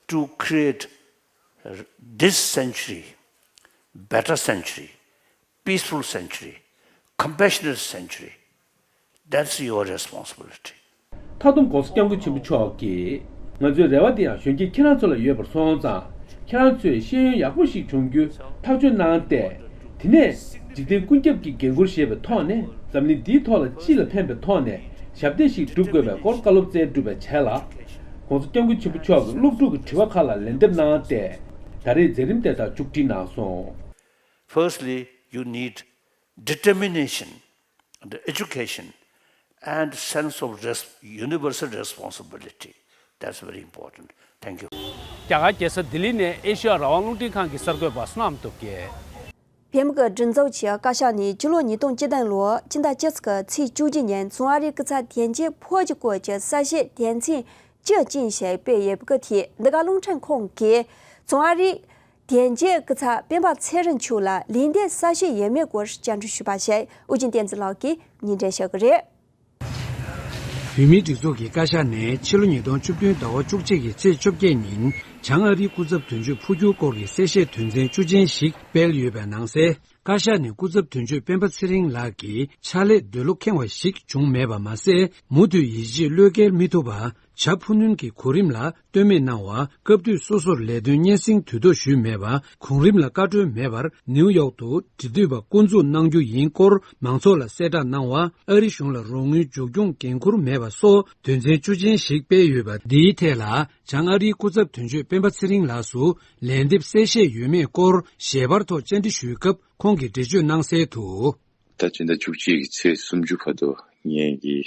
to create This century, better century, peaceful century, compassionate century, that's your responsibility. མཐའ་སྡོམ་༸གོང་ས་༸སྐྱབས་མགོན་ཆེན་པོ་མཆོག་གིས། ང་ཚོའི་རེ་བ་དེ་ཡང་གཞོན་སྐྱེས་ཁྱེད་རང་ཚོ་ལ་ཡོད་པར་སོང་ཙང་། ཁྱེད་རང་ཚོས་ཤེས་ཡོན་ཡག་པོ་ཞིག་སྦྱོང་རྒྱུ་ཐག་གཅོད་གནང་སྟེ། དེ་ནས་འཇིག་རྟེན་ཀུན་ཁྱབ་ཀྱི་འགན་འཁུར་བཞེས་པའི་ཐོག་ནས། འཛམ་གླིང་འདིའི་ཐོག་ལ་སྤྱི་ལ་ཕན་པའི་ཐོག་ནས་ཞབས་འདེགས་ཤིག་སྒྲུབ་དགོས་པའི་སྐོར་བཀའ་སློབ་སྩལ་གྲུབ་པའི་རྗེས་ལ། ༸གོང་ས་༸སྐྱབས་མགོན་ཆེན་པོ་མཆོག་གིས་སློབ་ཕྲུག་གི་དྲི་བ་ཁག་ལ་ལན་འདེབས་གནང་སྟེ། ད་རེས་མཛད་རིམ་དེ་དག་མཇུག་སྒྲིལ་གནང་སོང་། Firstly, you need determination, the education, and sense of res- universal responsibility. That's very important. Thank you. རྒྱ་གར་རྒྱལ་ས་ལྡི་ལི་ནས་ཨེ་ཤི་ཡ་རང་དབང་རླུང་འཕྲིན་ཁང་གི་གསར་འགོད་པ་བསོད་ནམས་སྟོབས་རྒྱལ། བལ་ཡུལ་གྱི་མགྲིན་ཚབ་ཆེ་བཀའ་ཤག་ནས་ཕྱི་ལོ་ཉིས་སྟོང་བཅུ་བདུན་ལོའི་ཕྱི་ཟླ་བཅུ་ཚེས་ཀྱི་ཚེས་བཅུ་གཅིག་ཉིན་བཙོན་ཨ་རིའི་སྐུ་ཚབ་དོན་གཅོད་ཕོ་གི་སྐོར་གྱི་གསལ་བཤད་དོན་ཚན་བཅུ་ཅན་ཞིག་སྤེལ་ཡོད་པའི་ཐད། འདི་ག་རླུང་འཕྲིན་ཁང་གིས་བཙོན་ཨ་རིའི་དོན་གཅོད་སྐུ་ཚབ་སྤེན་པ་ཚེ་རིང་མཆོག་ལ་ལན་འདེབས་གསལ་བཤད་ཡོད་མེད་སྐོར་བཅར་འདྲི་ཞུས་པ་ཞིག་ཨུ་རྒྱན་བསྟན་འཛིན་ལགས་ཀྱིས་སྙན་སྒྲོན་ཞུ་གི་རེད། བོད་མིའི་སྒྲིག་འཛུགས་ཀྱི་བཀའ་ཤག་ནས་ཕྱི་ལོ་ཉིས་སྟོང་བཅུ་བདུན་ཟླ་བ་བཅུ་གཅིག་གི་ཚེས་བཅོ་བརྒྱད་ཉིན་བྱང་ཨ་རིའི་སྐུ་ཚབ་དོན་གཅོད་འཕོ་འགྱུར་སྐོར་གྱི་གསལ་བཤད་དོན་ཚན་བཅུ་ཅན་ཞིག་སྤེལ་ཡོད་པའི་ནང་གསལ། བཀའ་ཤག་ནས་སྐུ་ཚབ་དོན་གཅོད་སྤེན་པ་ཚེ་རིང་ལགས་ཀྱི་ཕྱག་ལས་འདོད་བློ་ཁེངས་པ་ཞིག་བྱུང་མེད་པ་མ་ཟད། མུ་མཐུད་ཡིད་ཆེས་བློས་འགེལ་མི་ཐུབ་པ། བྱ་ཕུ་ནུན་གྱི་གོ་རིམ་ལ་ལྟོས་མེད་གནང་བ། སྐབས་དུས་སོ་སོར་ལས་དོན་སྙན་སེང་དུས་ཐོག་ཞུས་མེད་པ། གོང་རིམ་ལ་བཀའ་འཁྲོལ་མེད་པར་ནིའུ་ཡོག་ཏུ་འབྲེལ་མཐུད་པ་བསྐོ་འཛུགས་གནང་རྒྱུ་ཡིན་སྐོར་མང་ཚོགས་ལ་གསལ་བསྒྲགས་གནང་བ། ཨ་རི་གཞུང་ལ་རོགས་དངུལ་མཇུག་སྐྱོང་འགན་འཁུར་མེད་པ་སོགས་དོན་ཚན་བཅུ་ཅན་ཞིག་སྤེལ་ཡོད་པ་འདིའི་ཐད་ལ། བྱང་ཨ་རིའི་སྐུ་ཚབ་དོན་གཅོད་སྤེན་པ་ཚེ་རིང་ལགས་སུ་ལན་འདེབས་གསལ་བཤད་ཡོད་མེད་སྐོར་ཞལ་པར་ཐོག་བཅར་འདྲི་ཞུས་སྐབས་ཁོང་གིས་འགྲེལ་བརྗོད་གནང་གསལ་དུ། ད་སྤྱི་ཟླ་བཅུ་གཅིག་གི་ཚེས་སུམ་ཅུ་བར་དུ་ངེད་ཀྱི་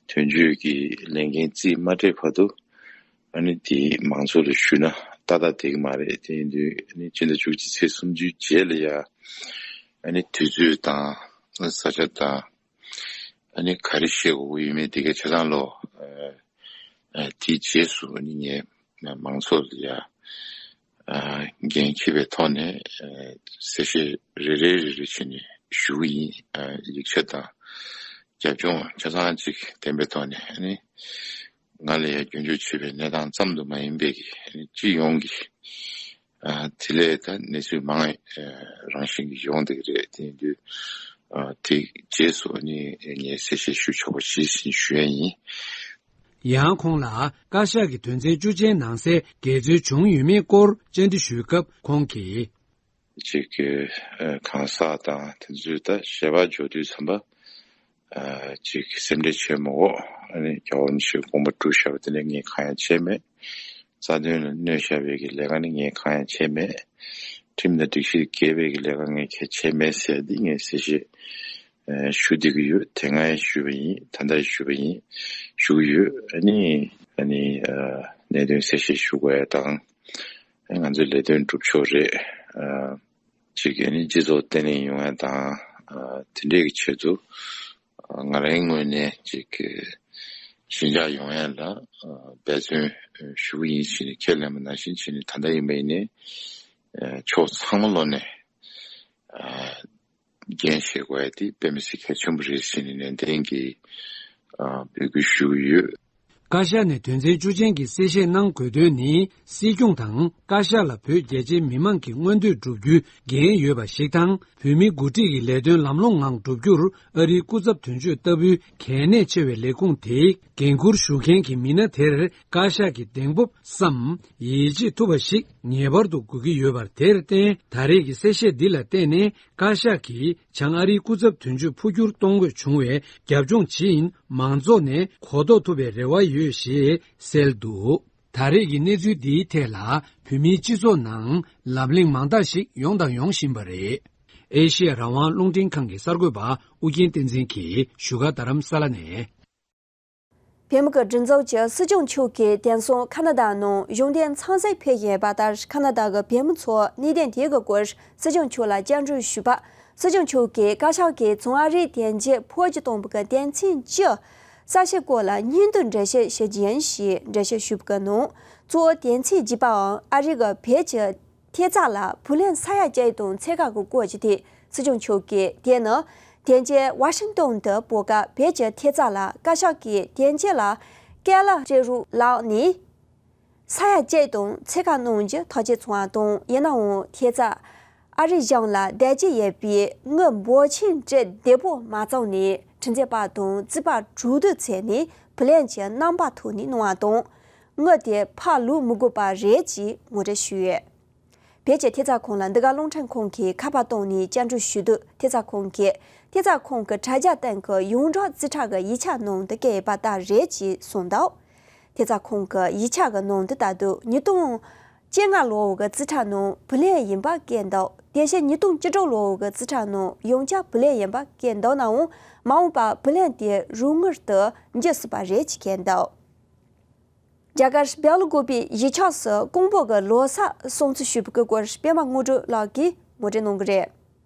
དོན་གཅོད་ཀྱི་ལས་འགན་རྩིས་མ་སྤྲད་བར་དུ། ཨ་ནི་དེ་མང་ཚོགས་ལ་ཞུས་ན་ཏག་ཏག་བསྡད་ཀྱི་མ་རེད། དེ་ཡིན་དུས་ཨ་ནི་སྤྱི་ཟླ་བཅུ་གཅིག་ཚེས་སུམ་ཅུའི་རྗེས་ལ་ཡ། ཨ་ནི་དུས་ཚོད་དང་ས་ཆ་དང་། ཨ་ནི་ག་རེ་བཤད་དགོས་ཀྱི་ཡོད་མེད་དེ་གའི་ཆ་ཚང་ལོ། ཨ་ཨ་དེའི་རྗེས་སུ་ཨ་ནི་ངས་མང་ཚོགས་ལ་ཡ། ཨ་འགན་འཁྱེར་བའི་ཐོག་ནས་ཨ་གསལ་བཤད་རེ་རེ་རེ་རེ་བྱས་ནས་ཞུ་གི་ཡིན། ཨ་ཡིག་ཆ་དང་རྒྱབ་ལྗོངས་ཆ་ཚང་ཅིག་ལྡན་པའི་ཐོག་ནས། ཨ་ནི་ང་ལ་ཡ་སྐྱོན་བརྗོད་བྱེད་པའི་གནས་སྟངས་ཙམ་དུ་མ་ཡིན་པའི་གི། ཨ་ནི་སྤྱི་ཡོངས་ཀྱི་ཨ་དེ་ལས་ད་གནས་ཚུལ་མང་ཨ་རང་བཞིན་གྱིས་ཡོང་བསྡད་ཀྱི་རེད། དེ་ཡིན་དུས་ཨ་དེ་རྗེས་སུ་ཨ་ནི་ངས་གསལ་བཤད་ཞུ་ཆོག་པ་ཇི་བཞིན་ཞུ་ཡ་ཡིན། ཡང་ཁོང་ལ་བཀའ་ཤག་གི་དོན་ཚན་བཅུ་ཅན་ནང་གསལ་འགལ་འཛོལ་བྱུང་ཡོད་མེད་སྐོར་བཅར་འདྲི་ཞུས་སྐབས་ཁོང་གིས། ཅིག་གི་ཨ་གང་ཟག་དང་དེ་ཚོའི་ད་ཞལ་པར་འབྱོར་དུས་ཙམ་པ། ཨ་ཅིག་སེམས་ཁྲལ་བྱས་མ་དགོས། ཨ་ནི་རྒྱལ་བ་རིན་པོ་ཆེས་དགོངས་པ་བསྒྲུབས་བཞག་པ་དེ་ནས་ངས་གང་ཡང་བྱས་མེད། རྩ་དོན་ལ་གནོད་བཞག་པའི་གི་ལས་ཀ་ནི་ངས་གང་ཡང་བྱས་མེད། ཁྲིམས་དང་སྒྲིག་གཞི་འགལ་བའི་གི་ལས་ཀ་ངས་གང་ཡང་བྱས་མེད་ཟེར་འདི་ངས་གསལ་བཤད་ཨ་ཞུ་བསྡད་ཀྱི་ཡོད། དེ་སྔ་ཡང་ཞུས་པ་ཡིན། ད་ལྟ་ཡང་ཞུས་པ་ཡིན། ཞུ་གི་ཡོད། ཨ་ནི་ཨ་ནི་ཨ་གནད་དོན་གསལ་བཤད་ཞུ་དགོས་ཡ་དང་། ཨ་ང་ཚོའི་ལས་དོན་སྒྲུབ་ཕྱོགས་རེད། ཨ་ཅིག་ཨ་ནི་སྤྱི་ཚོགས་བརྟན་ལྷིང་ཡོང་ཡ་དང་། ཨ་དེ་འདྲས་ཀྱི་ཆེད་དུ་ཨ་ང་རའི་ངོས་ནས་ཅིག་ཞི་འཇགས་ཡོང་ཡ་ལ་ཨ་འབད་བརྩོན་ཞུ་གི་ཡིན་ཞེས་ནས་ཁས་ལེན་པ་ནང་བཞིན་བྱས་ནས། ད་ལྟ་ཡིན་པ་ཡིན་ནའི་ཨ་ཕྱོགས་ཚང་མ་ལོག་ནས་ཨ་འགན་བཞེས་དགོས་ཡ་དེ་དཔེ་མི་སྲིད་གལ་ཆེན་པོ་རེད་ཟེར་ནས་ནན་ཏན་གྱིས་ཨ་འབོད་སྐུལ་ཞུ་གི་ཡོད། བཀའ་ཤག་ནས་དོན་ཚན་བཅུ་ཅན་གྱི་གསལ་བཤད་གནང་དགོས་དོན་ནི། སྲིད་སྐྱོང་དང་བཀའ་ཤག་ལ་བོད་རྒྱ་ཆེའི་མི་མང་གི་མངོན་འདོད་བསྒྲུབ་རྒྱུའི་འགན་ཡོད་པ་ཞིག་དང་། བོད་མིའི་འགོ་ཁྲིད་ཀྱི་ལས་དོན་ལམ་ལྷོང་ངང་བསྒྲུབ་རྒྱུར་ཨ་རིའི་སྐུ་ཚབ་དོན་གཅོད་ལྟ་བུའི་གལ་གནད་ཆེ་བའི་ལས་ཁུངས་དེའི་འགན་འཁུར་ཞུ་མཁན་གྱི་མི་སྣ་དེར་བཀའ་ཤག་གི་གདེང་སྤོབས་སམ་ཡིད་ཆེས་ཐུབ་པ་ཞིག་ངེས་པར་དུ་དགོས་ཀྱི་ཡོད་པར། དེར་བརྟེན། ད་རེས་ཀྱི་གསལ་བཤད་འདི་ལ་བརྟེན་ནས་བཀའ་ཤག་གིས་བྱང་ཨ་རིའི་སྐུ་ཚབ་དོན་གཅོད་འཕོ་འགྱུར་གཏོང་དགོས་བྱུང་བའི་རྒྱབ་ལྗོངས་ཇི་ཡིན་མང་ཚོགས་ནས་གོ་རྟོགས་ཐུབ་པའི་རེ་བ་ཡོད་ཞེས་གསལ་འདུག། ད་རེས་ཀྱི་གནས་ཚུལ་འདིའི་ཐད་ལ་བོད་མིའི་སྤྱི་ཚོགས་ནང་ལབ་གླེང་མང་དག་ཞིག་ཡོང་དང་ཡོང་བཞིན་པ་རེད། ཨེ་ཤེ་ཡ་རང་དབང་རླུང་འཕྲིན་ཁང་གི་གསར་འགོད་པ་ཨུ་རྒྱན་བསྟན་འཛིན་གྱིས་བཞུགས་སྒར་རྡ་རམ་ས་ལ་ནས། བོད་མི་གི་སྒྲིག་འཛུགས་ཀྱི་སྲིད་སྐྱོང་མཆོག་གིས་དེང་སང་ཁ་ན་ཌ་ནང་གཞུང་འབྲེལ་འཚམས་གཟིགས་ཕེབས་ཡོད་པ་ལྟར། ཁ་ན་ཌ་གི་བོད་མི་ཚོས་གནད་དོན་དེ་གི་སྐོར་སྲིད་སྐྱོང་མཆོག་ལ་བཅར་འདྲི་ཞུས་པ། སྲིད་སྐྱོང་མཆོག་གིས་བཀའ་ཤག་གིས་བཙོན་ཨ་རིའི་དོན་གཅོད་ཕོ་གི་གཏོང་བ་གི་དོན་ཚན་བཅུ་གསལ་བཤད་སྐོར་ལ་སྙིང་བསྡུས་འགྲེལ་བཤད་ཞུ་རྒྱུ་ཡིན་ཞེས་འགྲེལ་བཤད་ཞུས་པ་གི་ནང་། གཙོ་བོ་དོན་ཚན་བརྒྱད་པའང་ཨ་རི་གི་བོད་ཀྱི་ཐེབས་རྩ་ལ་བུ་ལོན་ས་ཡ་བརྒྱད་དང་ཚད་བཀག་གི་སྐོར་གྱི་ཐད། སྲིད་སྐྱོང་མཆོག་གིས་དེ་ནི་དོན་གཅོད་ཝ་ཤིང་ཏོན་དུ་སྤོ་སྐབས་བོད་ཀྱི་ཐེབས་རྩ་ལ་བཀའ་ཤག་གིས་དོན་གཅོད་ལ་སྐད་ལ་སྤྲད་རུ་ལག་ནས་ ས་ཡ་གཅིག་དང་ཕྱེད་ཀ་གནང་རྒྱུ་ཐག་གཅོད་བྱུང་བ་དང་། ཡིན་ནའང་ཐེབས་རྩ་ཨ་རིའི་གཞུང་ལ་བསྡད་ཀྱི་ཡོད་པའི་དངུལ་འབོར་ཆེན་སྤྲད་བདེ་པོ་མ་བྱུང་ནས། ཁྲིམས་རྩོད་པ་དང་རྩིས་པ་གྲོས་བསྡུར་བྱས་ནས་བུ་ལོན་གྱི་རྣམ་པ་ཐོག་ནས་གནང་བ་དང་། དངུལ་དེ་ཕར་ལོག་མི་དགོས་པ་རེད་ཅེས་ངོ་སྤྲོད་ཞུས་ཡོད། བོད་ཀྱི་ཐེབས་རྩ་ཁང་ལ་འདི་ག་རླུང་འཕྲིན་ཁང་གིས་ཁ་པར་བཏང་ནས་བཅར་འདྲི་ཞུས་དུས། ཐེབས་རྩ་ཁང་གིས་ཐེབས་རྩ་ཁང་གི་དྲ་རྒྱ་སྟེང་གི་ཡོངས་གྲགས་རྩིས་ཁྲ་གི་ཡིག་ཆ་ནང་དུ་བཀོད་ཡོད་པ་ལྟར་རེད་ཅེས་གསུངས་འདུག། ཐེབས་རྩ་ཁང་གི་ཡིག་ཆ་གི་ནང་དུ་ལྟར་དུ། ཉིས་སྟོང་བཅོ་ལྔ་ལོའི་གི་རྩིས་ཁྲ་ནང་བུ་ལོན་ཡིན་པ་བཀོད་འདུག། དེ་བཞིན་ཉིས་སྟོང་བཅུ་དྲུག་ལོའི་གི་རྩིས་ཁྲ་ནང་ཡང་བསྐྱར་བུ་ལོན་ཡིན་པ་བཀོད་འདུག་ནའང་། མ་འོངས་པར་བུ་ལོན་དེ་རོགས་དངུལ་དུ་འགྱུར་སྲིད་པ་རེད་ཅེས་བཀོད་འདུག། རྒྱ་གར་སྦེལ་ཀོབ་པའི་གཞིས་ཆགས་སུ་ཀོང་པོ་གི་ལོ་གསར་སྲུང་བརྩི་ཞུས་པའི་སྐོར་པད་མ་དངོས་གྲུབ་ལགས་ཀྱིས་ངོ་སྤྲོད་གནང་གི་རེད།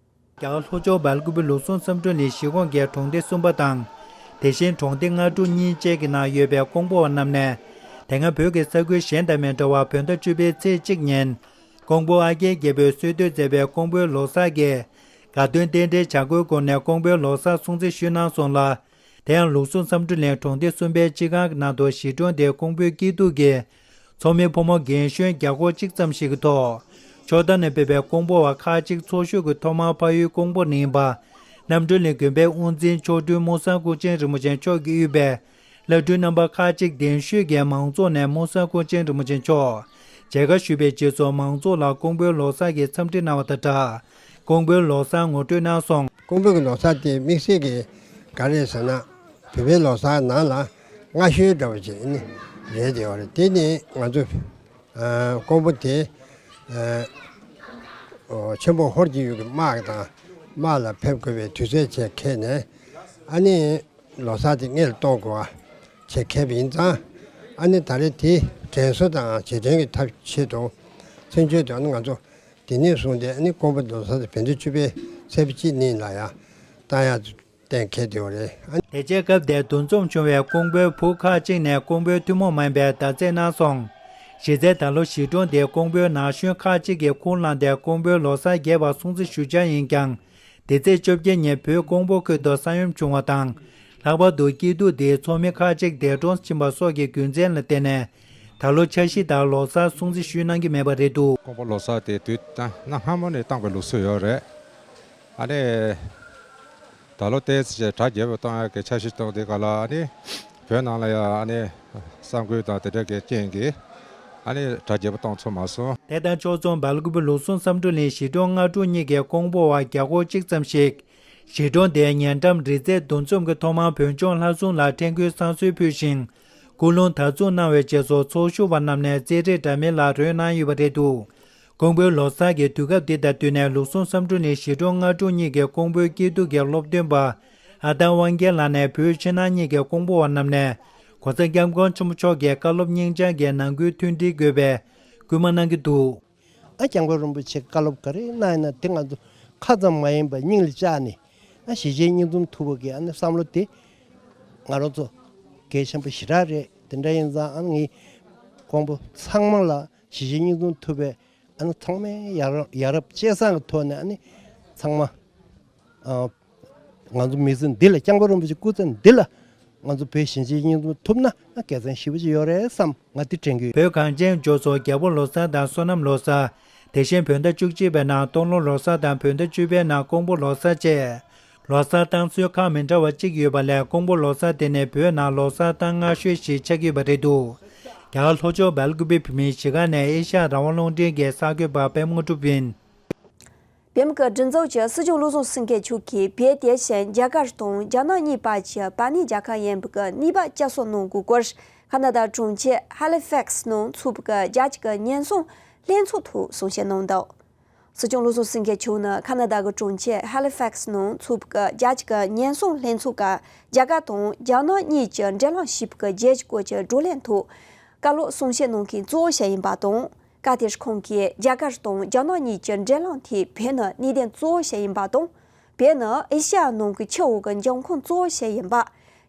རྒྱ་གར་ལྷོ་ཕྱོགས་སྦེལ་ཀོབ་པའི་ལུགས་ཟུང་བསམ་གྲུབ་གླིང་གཞིས་ཁོངས་ཀྱི་གྲོང་སྡེ་གསུམ་པ་དང་། དེ་བཞིན་གྲོང་སྡེ་ལྔ་དྲུག་གཉིས་བཅས་ཀྱི་ནང་ཡོད་པའི་ཀོང་པོ་བ་རྣམས་ནས། དེ་སྔ་བོད་ཀྱི་ས་ཁུལ་གཞན་དང་མི་འདྲ་བར་བོད་ཟླ་བཅུ་པའི་ཚེས་གཅིག་ཉིན། ཀོང་པོ་ཨ་རྒྱལ་རྒྱལ་པོས་གསོལ་སྟོན་མཛད་པའི་ཀོང་པོའི་ལོ་གསར་གྱི་དགའ་སྟོན་རྟེན་འབྲེལ་བྱ་འགུལ་སྒོ་ནས་ཀོང་པོའི་ལོ་གསར་སྲུང་བརྩི་ཞུས་གནང་སོང་ལ། དེ་ཡང་ལུགས་ཟུང་བསམ་གྲུབ་གླིང་གྲོང་སྡེ་གསུམ་པའི་སྤྱི་ཁང་གི་ནང་དུ་གཞིས་གྲོང་དེའི་ཀོང་པོའི་སྐྱིད་སྡུག་གི་ཚོགས་མི་ཕོ་མོ་རྒན་གཞོན་བརྒྱ་སྐོར་གཅིག་ཙམ་ཞིག་གི་ཐོག་ཕྱོགས་མཐའ་ནས་ཕེབས་པའི་ཀོང་པོ་བ་ཁག་ཅིག་ཚོགས་ཞུགས་ཀྱིས་ཐོག་མར་ཕ་ཡུལ་ཀོང་པོ་ནས་ཡིན་པ། རྣམ་གྲོལ་གླིང་དགོན་པའི་དབུ་འཛིན་མཆོག་སྤྲུལ་སྨོན་བཟང་སྐུ་ཆེན་རིན་པོ་ཆེ་མཆོག་གིས་དབུས་པའི་བླ་སྤྲུལ་རྣམ་པ་ཁག་ཅིག་གདན་ཞུས་ཀྱིས་མང་ཚོགས་ནས་སྨོན་བཟང་སྐུ་ཆེན་རིན་པོ་ཆེ་མཆོག་མཇལ་ཁ་ཞུས་པའི་རྗེས་སུ། མང་ཚོགས་ལ་ཀོང་པོའི་ལོ་གསར་གྱི་འཚམས་འདྲི་གནང་བ་དང་སྦྲགས། ཀོང་པོའི་ལོ་གསར་ངོ་སྤྲོད་གནང་སོང་། ཀོང་པོ་གི་ལོ་གསར་དེ་དམིགས་བསལ་གྱི་ག་རེ་ཟེར་ན། བོད་པའི་ལོ་གསར་ནང་ལ་སྔ་ཤོས་འདྲ་བོ་ཅིག་ནི་རེད་དེ་བ་རེད། དེ་ནི་ང་ཚོ་ཨ་ཀོང་པོ་དེ་ཨ་ཨོ་ཆེན་པོ་ཧོར་གྱི་ཡུལ་གྱི་དམག་དང་དམག་ལ་ཕེབས་དགོས་པའི་དུས་ཚོད་བཅས་འཁེལ་ནས། ཨ་ནི་ལོ་གསར་དེ་སྔོན་ལ་གཏོང་དགོས་པ་བཅས་འཁེལ་བ་ཡིན་ཙང་། ཨ་ནི་ད་རེས་དེ་དྲན་གསོ་དང་རྗེས་དྲན་གྱི་ཐབས་ཆེད་དུ། མཚན་བརྗོད་དུ་ཨ་ནི་ང་ཚོ་དེ་ནས་བཟུང་སྟེ། ཨ་ནི་ཀོང་པོ་ལོ་གསར་དེ་བོད་ཟླ་བཅུ་པའི་ཚེས་པ་གཅིག་ཉིན་ལ་ཡང་བཏང་ཡག་གཏན་འཁེལ་བསྡད་པ་རེད། ཨ་ནི། དེ་རྗེས་སྐབས་དེར་འདུ་འཛོམས་བྱུང་བའི་ཀོང་པོའི་བུ་ཁག་ཅིག་ནས་ཀོང་པོའི་ཐུན་མོང་མ་ཡིན་པའི་བརྡ་རྩེད་གནང་སོང་། གཞི་རྩའི་ད་ལོ་གཞིས་གྲོང་དེའི་ཀོང་པོའི་ན་གཞོན་ཁག་ཅིག་གིས་ཁུར་བླངས་ཏེ་ཀོང་པོའི་ལོ་གསར་རྒྱས་པར་སྲུང་བརྩི་ཞུ་འཆར་ཡིན་ཀྱང་། འདི་ཚེས་བཅོ་བརྒྱད་ཉིན་བོད་ཀོང་པོ་ཁུལ་དུ་ས་ཡོམ་བྱུང་བ་དང་། ལྷག་པར་དུ་སྐྱིད་སྡུག་དེའི་ཚོགས་མི་ཁག་ཅིག་འདས་གྲོངས་ཕྱིན་པ་སོགས་ཀྱི་རྒྱུ་མཚན་ལ་བརྟེན་ནས། ད་ལོ་འཆར་གཞི་ལྟར་ལོ་གསར་སྲུང་བརྩི་ཞུས་གནང་གི་མེད་པ་རེད་འདུག། ཀོང་པོ་ལོ་གསར་དེ་དུས་གནའ་སྔ་མོ་ནས་བཏང་བའི་ལུགས་སྲོལ་ཡོད་རེད། ཨ་ནི། ད་ལོ་དེ་ཚེས་གྲ་རྒྱས་པོ་བཏང་ཡག་གི་འཆར་གཞི་བཏང་དེ་ག་ལ། ཨ་ནི། བོད་ནང་ལ་ཡང་ཨ་ནི་ས་འགུལ་དང་དེ་འདྲ་གི་རྐྱེན་གྱིས་ཨ་ནི་གྲ་རྒྱས་པོ་བཏང་ཚོར་མ་སོང་། དེ་དང་ཕྱོགས་མཚུངས་སྦེལ་ཀོབ་ལུགས་ཟུང་བསམ་གྲུབ་གླིང་གཞིས་གྲོང་ལྔ་དྲུག་གཉིས་ཀྱི་ཀོང་པོ་བ་བརྒྱ་སྐོར་གཅིག་ཙམ་ཞིག་གཞིས་གྲོང་དེའི་ཉེ་འགྲམ་རི་རྩེ་འདུ་འཛོམས་ཀྱི་ཐོག་མར་བོད་ལྗོངས་ལྷ་སྲུང་ལ་ཁྲེང་ཀོན་བསང་གསོལ་ཕུལ་ཞིང་། སྐུ་རླུང་དར་འཛུགས་གནང་བའི་རྗེས་སུ་ཚོགས་ཞུགས་པ་རྣམས་ནས་རྩེད་རིགས་འདྲ་མིན་ལ་རོལ་གནང་ཡོད་པ་རེད་འདུག། ཀོང་པོའི་ལོ་གསར་གྱི་དུས་སྐབས་འདི་དང་བསྟུན་ནས་ལུགས་ཟུང་བསམ་གྲུབ་གླིང་གཞིས་གྲོང་ལྔ་དྲུག་གཉིས་ཀྱི་ཀོང་པོའི་སྐྱིད་སྡུག་གི་སློབ་སྟོན་པ་ཨ་སྟག་དབང་རྒྱལ་ལགས་ནས་བོད་ཕྱི་ནང་གཉིས་ཀྱི་ཀོང་པོ་བ་རྣམས་ནས་༸གོང་ས་༸སྐྱབས་མགོན་ཆེན་པོ་མཆོག་གི་བཀའ་སློབ་སྙིང་བཅངས་ཀྱི་ནང་ཁུལ་མཐུན་སྒྲིལ་དགོས་པའི་སྐུལ་མ་གནང་གི་འདུག། ཨ་༸སྐྱབས་མགོན་རིན་པོ་ཆེ་བཀའ་སློབ་ག་རེ་གནང་ཡིན་ན་དེ་ང་ཚོ་ཁ་ཙམ་མ་ཡིན་པར་སྙིང་ལ་བཅངས་ནས། ཨ་གཞིས་བྱེས་གཉིས་འཛོམས་ཐུབ་པ་གི་ཨ་ནི་བསམ་བློ་དེ་ང་རང་ཚོ་གལ་ཆེན་པོ་ཞེ་དྲག་རེད། དེ་འདྲ་ཡིན་ཙང་ཨ་ནི་ངས་ཀོང་པོ་ཚང་མ་ལ་གཞིས་བྱེས་གཉིས་འཛོམས་ཐུབ་པའི་ཨ་ནི་ཚང་མས་ཡ་རབས་ཡ་རབས་གཅེས་སེམས་ཀྱི་ཐོག་ནས་ཨ་ནི་ཚང་མ་ཨ་ང་ཚོ་མི་ཚེ་འདི་ལ་༸སྐྱབས་མགོན་རིན་པོ་ཆེ་སྐུ་ཚེ་འདི་ལ་ང་ཚོ་བོད་གཞིས་བྱེས་གཉིས་འཛོམས་ཐུབ་ན་ཨ་དགེ་མཚན་ཞེ་པོ་ཅིག་ཡོད་རེད་བསམ། ང་འདི་དྲན་གྱི་ཡོད། བོད་གངས་ཅན་ལྗོངས་སུ་རྒྱལ་པོ་ལོ་གསར་དང་བསོད་ནམས་ལོ་གསར། དེ་བཞིན་བོད་ཟླ་བཅུ་གཅིག་པའི་ནང་སྟོང་ལོ་ལོ་གསར་དང་བོད་ཟླ་བཅུ་པའི་ནང་ཀོང་པོ་ལོ་གསར་བཅས། ལོ་གསར་བཏང་སྲོལ་ཁག་མི་འདྲ་བ་གཅིག་ཡོད་པ་ལས། ཀོང་པོ་ལོ་གསར་དེ་ནི་བོད་ནང་ལོ་གསར་བཏང་སྔ་ཤོས་ཤིག་ཆགས་ཀྱི་ཡོད་པ་རེད་འདུག། རྒྱ་གར་ལྷོ་ཕྱོགས་སྦེལ་ཀོབ་པའི་བོད་མིའི་གཞིས་ཀ་ནས་ཨེ་ཤ་ཡ་རང་དབང་རླུང་འཕྲིན་གྱི་གསར་འགོད་པ་པད་མ་དངོས་གྲུབ་ཡིན། བོད་མི་གི་སྒྲིག་འཛུགས་ཀྱི་སྲིད་སྐྱོང་བློ་བཟང་སེང་གེ་མཆོག་གིས་བོད་དེ་བཞིན་རྒྱ་གར་དང་རྒྱ་ནག་གཉིས་བར་གྱི་བར་གནས་རྒྱལ་ཁབ་ཡིན་པའི་གི་ནུས་པ་བསྐྱར་གསོ་གནང་དགོས་སྐོར་ཁ་ན་ཌ་གྲོང་ཁྱེར་ཧ་ལི་ཕེག་སི་ནང་ཚོགས་པའི་གི་རྒྱལ་སྤྱི་གི་ཉེན་སྲུང་ལྷན་ཚོགས་ཐོག་གསུང་བཤད་གནང་འདུག། སྲིད་སྐྱོང་བློ་བཟང་སེང་གེ་མཆོག་ནི་ཁ་ན་ཌ་གི་གྲོང་ཁྱེར་ཧ་ལི་ཕེག་སི་ནང་ཚོགས་པའི་གི་རྒྱལ་སྤྱི་གི་ཉེན་སྲུང་ལྷན་ཚོགས་ཀྱི་རྒྱ་གར་དང་རྒྱ་ནག་གཉིས་ཀྱི་འབྲེལ་ལམ་ཞིབ་པའི་གི་རྒྱལ་སྤྱི་སྐོར་གྱི་བགྲོ་གླེང་ཐོག་བཀའ་སློབ་གསུང་བཤད་གནང་མཁན་གཙོ་བོ་ཞིག་ཡིན་པ་དང་། སྐབས་དེར་ཁོང་གིས་རྒྱ་གར་དང་རྒྱ་ནག་གཉིས་ཀྱི་འབྲེལ་ལམ་དེ་བོད་ནི་གནད་དོན་གཙོ་བོ་ཞིག་ཡིན་པ་དང་། བོད་ནི་ཨེ་ཤ་ཡ་ནང་གི་ཆུ་འོག་གི་འབྱུང་ཁུངས་གཙོ་བོ་ཞིག་ཡིན་པ།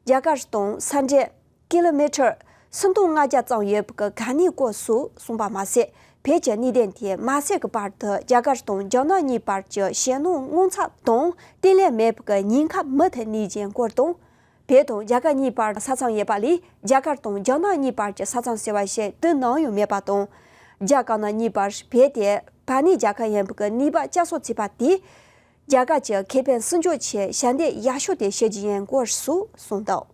རྒྱ་གར་དང་ས་འབྲེལ་ཀི་ལོ་མི་ཊར་སུམ་སྟོང་ལྔ་བརྒྱ་ཙམ་ཡོད་པའི་གི་ག་ནས་སྐོར་སོགས་གསུངས་པ་མ་ཟད། བོད་ཀྱི་གནད་དོན་དེ་མ་སེལ་གྱི་བར་དུ་རྒྱ་གར་དང་རྒྱ་ནག་གཉིས་བར་གྱི་ཞེད་སྣང་སྔོན་ཚབ་དང་གཏན་ལས་མེད་པའི་གི་ཉེན་ཁ་མུ་མཐུད་གནས་ཀྱི་སྐོར་དང་། བོད་དང་རྒྱ་གར་གཉིས་བར་ས་མཚམས་ཡོད་པ་ལས། རྒྱ་གར་དང་རྒྱ་ནག་གཉིས་བར་གྱི་ས་མཚམས་ཟེར་བ་ཞིག་དུས་ནམ་ཡང་མེད་པ་དང་། རྒྱ་དཀར་ནག་གཉིས་བར་བོད་དེ་བར་གནས་རྒྱལ་ཁབ་ཡིན་པའི་ནུས་པ་བསྐྱར་གསོ་བྱས་པ་དེས། རྒྱ་གར་གྱི་ཁེ་ཕན་སྲུང་སྐྱོབ་ཆེད་ཞབས་འདེགས་ཡག་ཤོས་དེ་བྱེད་རྒྱུ་ཡིན་སྐོར་སོགས་གསུངས་འདུག།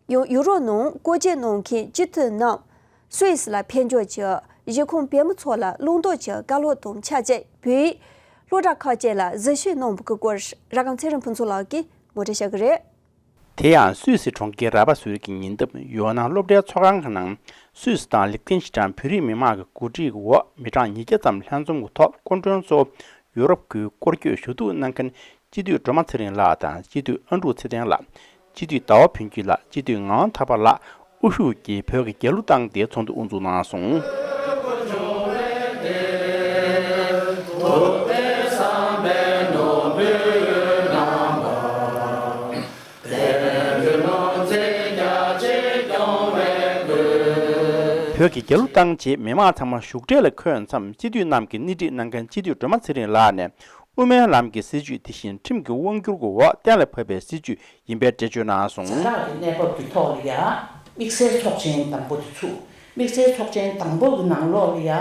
ཡང་ཡུ་རོབ་ནང་བཀོད་སྒྲིག་གནང་མཁན་སྤྱི་འཐུས་རྣམས་སུད་སི་ལ་ཕེབས་འབྱོར་གྱིས་གཞིས་ཁོངས་བོད་མི་ཚོ་ལ་བླང་དོར་གྱི་བཀའ་སློབ་དང་ཆབས་ཅིག་བོད་ཡིག་སློབ་གྲྭ་ཁག་ཅིག་ལ་གཟིགས་ཞིབ་གནང་བའི་སྐོར་ར་སྒམ་ཚེ་རིང་ཕུན་ཚོགས་ལགས་ཀྱིས་ངོ་སྤྲོད་བྱ་གི་རེད། དེ་ཡང་སུད་སི་གྲོང་ཁྱེར་ར་པ་སུལ་གྱི་ཉེ་འདབས་ཡོ་ནན་སློབ་གྲྭའི་ཚོགས་ཁང་གི་ནང་སུད་སི་དང་ལིག་ཏེན་ཤི་ཏན་བོད་རིགས་མི་མང་གི་གོ་སྒྲིག་འོག་མི་གྲངས་ཉིས་བརྒྱ་ཙམ་ལྷན་འཛོམས་ཀྱི་ཐོག་སྐུ་མགྲོན་གཙོ་བོ་ཡུ་རོབ་ཁུལ་སྐོར་སྐྱོད་ཞུ་གཏུག་གནང་མཁན་སྤྱི་འཐུས་སྒྲོལ་མ་ཚེ་རིང་ལགས་དང་སྤྱི་འཐུས་ཨ་འབྲུག་ཚེ་བརྟན་ལགས། སྤྱི་འཐུས་ཟླ་བ་ཕུན་སྐྱིད་ལགས། སྤྱི་འཐུས་ངག་དབང་ཐར་པ་ལགས་དབུ་བཞུགས་ཀྱིས་བོད་ཀྱི་རྒྱལ་གླུ་བཏང་སྟེ་ཚོགས་འདུ་དབུ་འཛུགས་གནང་སོང་། བོད་ཀྱི་རྒྱལ་གླུ་བཏང་རྗེས་མི་མང་ཚང་མ་བཞུགས་གྲལ་ལ་འཁོད་མཚམས་སྤྱི་འཐུས་རྣམས་ཀྱིས་སྣེ་ཁྲིད་གནང་མཁན་སྤྱི་འཐུས་སྒྲོལ་མ་ཚེ་རིང་ལགས་ནས། དབུ་མའི་ལམ་གྱི་སྲིད་བྱུས་དེ་བཞིན་ཁྲིམས་ཀྱི་དབང་སྒྱུར་གྱི་འོག་གཏན་ལ་ཕབ་པའི་སྲིད་བྱུས་ཡིན་པའི་འགྲེལ་བརྗོད་གནང་སོང་། ཛ་དྲག་གི་གནས་བབ་ཀྱི་ཐོག་ལ་ཡ། དམིགས་བསལ་ཚོགས་ཆེན་དང་པོ་དེ་ཚུགས། དམིགས་བསལ་ཚོགས་ཆེན་དང་པོ་གི་ནང་ལོགས་ལ་ཡ།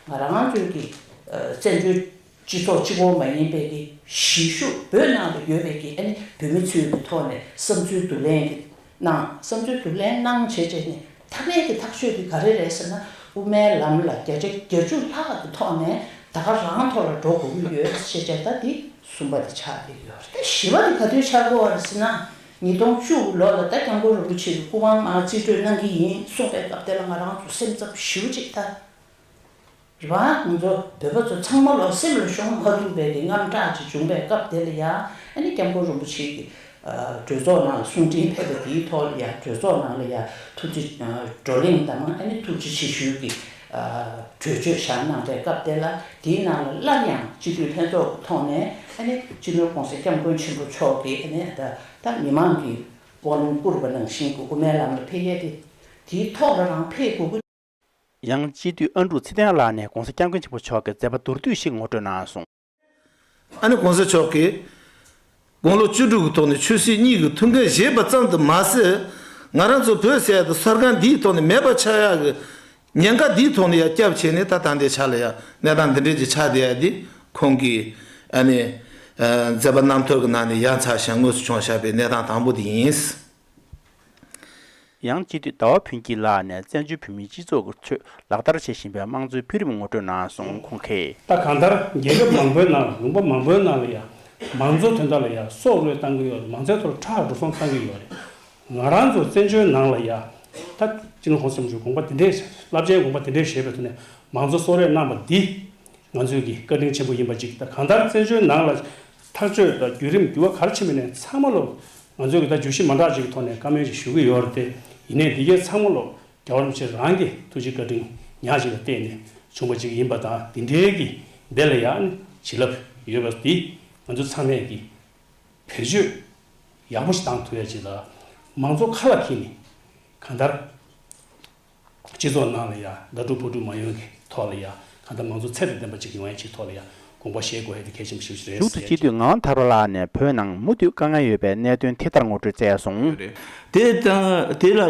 ང་རང་ཚོའི་གི་ཨ་བཙན་བྱོལ་སྤྱི་ཚོགས་གཅིག་པོ་མ་ཡིན་པའི་གི་གཞིས་བཞུགས་བོད་ནང་ལ་ཡོད་པའི་གི་ཨ་ནི་བོད་མི་ཚོའི་གི་ཐོག་ནས་བསམ་ཚུལ་བསྡུ་ལེན་གི་གནང་། བསམ་ཚུལ་བསྡུ་ལེན་གནང་བྱས་བྱས་ནས་མཐའ་མའི་གི་ཐག་གཅོད་དེ་ག་རེ་རེད་ཟེར་ན། དབུ་མའི་ལམ་ལ་བརྒྱ་ཆ་བརྒྱད་ཅུ་ལྷག་གི་ཐོག་ནས་ད་ག་རང་ཐོག་ལ་འགྲོ་དགོས་ཀྱི་ཡོད་ཟེར་བྱས། ད་དེ་གསུམ་པ་དེ་ཆགས་བསྡད་ཡོད་རེད། བཞི་པ་དེ་ག་དུས་ཆགས་ཀྱི་ཡོད་རེད་ཟེར་ན། ཉིས་སྟོང་བཅུ་ལོ་ལ་ད་སྐྱབས་མགོན་རིན་པོ་ཆེ་གི་སྐུ་དབང་མར་རྩིས་སྤྲོད་གནང་གི་ཡིན་གསུངས་པའི་སྐབས་དེ་ལ་ང་རང་ཚོ་སེམས་འཚབ་ཞེ་པོ་ཅིག་ད། རེད་བ། ང་ཚོ་བོད་པ་ཚོ་ཚང་མ་ལོ་སེམས་ལ་ཤོང་མ་ཐུབ་པའི་གི་དངངས་སྐྲག་ཅིག་བྱུང་བའི་སྐབས་དེ་ལ་ཡ། ཨ་ནི་སྐྱབས་མགོན་རིན་པོ་ཆེ་གི་ཨ་གྲོས་ཚོགས་ནང་ལ་གསུང་འཕྲིན་ཕེབས་པ་དེའི་ཐོག་ལ་ཡ། གྲོས་ཚོགས་ནང་ལ་ཡ་ཐུགས་རྗེ་ཨ་བགྲོ་གླེང་དང་། ཨ་ནི་ཐུགས་རྗེ་ཆེ་ཞུའི་གི་ཨ་གྲོས་ཆོད་བཞག་གནང་བའི་སྐབས་དེ་ལ། དེའི་ནང་ལ་སླར་ཡང་སྤྱི་འཐུས་ལྷན་ཚོགས་ཀྱི་ཐོག་ནས། ཨ་ནི་སྤྱི་ནོར་༸གོང་ས་༸སྐྱབས་མགོན་ཆེན་པོ་མཆོག་གིས། ཨ་ནི་ད་ད་མི་མང་གིས་དབང་ལུང་བསྐུར་བ་ནང་བཞིན་གྱི་དབུ་མའི་ལམ་ལ་ཕེབས་ཡས་དེ། དེའི་ཐོག་ལ་རང་ཕེབས་དགོས་ཀྱི། ཡང་སྤྱི་འཐུས་ཨ་འབྲུག་ཚེ་བརྟན་ལགས་ནས་༸གོང་ས་༸སྐྱབས་མགོན་ཆེན་པོ་མཆོག་གི་མཛད་པ་མདོར་བསྡུས་ཤིག་ངོ་སྤྲོད་གནང་སོང་། ཨ་ནི་༸གོང་ས་མཆོག་གིས་དགུང་ལོ་བཅུ་དྲུག་གི་ཐོག་ནས་ཆོས་སྲིད་གཉིས་ཀྱི་ཐུགས་འགན་བཞེས་པ་ཙམ་དུ་མ་ཟད། ང་རང་ཚོ་བོད་ཟེར་ཡ་དེ་ས་སྒང་འདིའི་ཐོག་ནས་མེད་པ་ཆགས་ཡག་གི་ཉེན་ཁ་འདིའི་ཐོག་ནས་ཡང་སྐྱབས་བྱས་ནས། ད་ད་ལྟའི་ཆ་ལ་ཡང་གནས་སྟངས་འདི་འདྲའི་ཅིག་ཆགས་བསྡད་ཡ་འདི་ཁོང་གིས་ཨ་ནི་ཨ་མཛད་པ་རྣམ་ཐར་གྱི་ནང་ནས་ཡ་མཚར་ཞིང་དངོས་སུ་བྱུང་བཞག་པའི་གནས་སྟངས་དང་པོ་དེ་ཡིན། ཡང་སྤྱི་འཐུས་ཟླ་བ་ཕུན་སྐྱིད་ལགས་ནས་བཙན་བྱོལ་བོད་མིའི་སྤྱི་ཚོགས་ཀྱི་ཁྲོད་ལག་བསྟར་བྱེད་བཞིན་པའི་དམངས་གཙོའི་འཕེལ་རིམ་ངོ་སྤྲོད་གནང་སོང་། ཁོང་གིས། ད་གང་ལྟར་རྒྱལ་ཁབ་མང་པོའི་ནང་ལ། ལུང་པ་མང་པོའི་ནང་ལ་ཡང་མང་གཙོ་དོན་དག་ལ་ཡང་སྲོག་བློས་བཏང་གི་ཡོད་རེད། མང་གཙོའི་ཐོག་ལ་ཁྲག་འགྲོ་སོང་བཏང་གི་ཡོད་རེད། ང་རང་ཚོ་བཙན་བྱོལ་ནང་ལ་ཡང་ད་སྤྱི་ནོར་༸གོང་ས་༸སྐྱབས་མགོན་དགོངས་པ་དེ་འདྲས། རླབས་ཆེན་དགོངས་པ་དེ་འདྲས་བཞེས་པའི་ཐོག་ནས་མང་གཙོ་གསོལ་རས་གནང་བ་འདི་ང་ཚོའི་གི་བཀའ་དྲིན་ཆེན་པོ་ཡིན་པ་གཅིག། ད་གང་ལྟར་བཙན་བྱོལ་ནང་ལ་ཐག་གཅོད་དང་བརྒྱུད་རིམ་འགྱུར་བ་ག་རེ་ཕྱིན་པ་ནས་ཚང་མ་ལོ་ང་ཚོས་གི་ད་བརྗོད་གཞི་མ་འདྲ་ཅིག་གི་ཐོག་ནས་བཀའ་མོལ་ཅིག་ཞུ་གི་ཡོད་རེད་དེ། ཡིན་ནའི་འདི་གའི་ཚང་མ་ལོ་རྒྱལ་བ་རིན་པོ་ཆེ་རང་གི་ཐུགས་རྗེ་བཀའ་དྲིན་ཉག་ཅིག་ལ་བརྟེན་ནས་བྱུང་བ་ཅིག་ཡིན་པ་དང་། འདི་འདྲའི་གི་འདི་ལ་ཡང་ནི་བྱིན་རླབས་ཡོད་པ་འདི་ང་ཚོ་ཚང་མས་གི་བེད་སྤྱོད་ཡག་པོ་ཞིག་བཏང་ཐུབ་ཡ་ཅིག་དང་། མང་གཙོ་ཁ་ལ་འཁྱེར་ནས་གང་ལྟར་སྤྱི་ཚོགས་ནང་ལ་ཡ་ཟླ་དྲུག་ཕོ་དྲུག་མ་ཡོང་གི་ཐོག་ལ་ཡ། གང་ལྟར་མང་གཙོ་ཚད་དང་ལྡན་པ་ཅིག་ཡོང་ཡ་ཅིག་ཐོག་ལ་ཡ་དགོངས་པ་བཞེས་དགོས་ཡ་དེ་གལ་ཆེན་པོ་ཞིག་རེད་ཟེར། མཇུག་ཏུ་སྤྱི་འཐུས་ངག་དབང་ཐར་པ་ལགས་ནས་བོད་ནང་མུ་མཐུད་དཀའ་ངལ་ཡོད་པའི་གནད་དོན་དེ་ལྟར་ངོ་སྤྲོད་བསྩལ་སོང་། དེ་དང་དེ་ལ་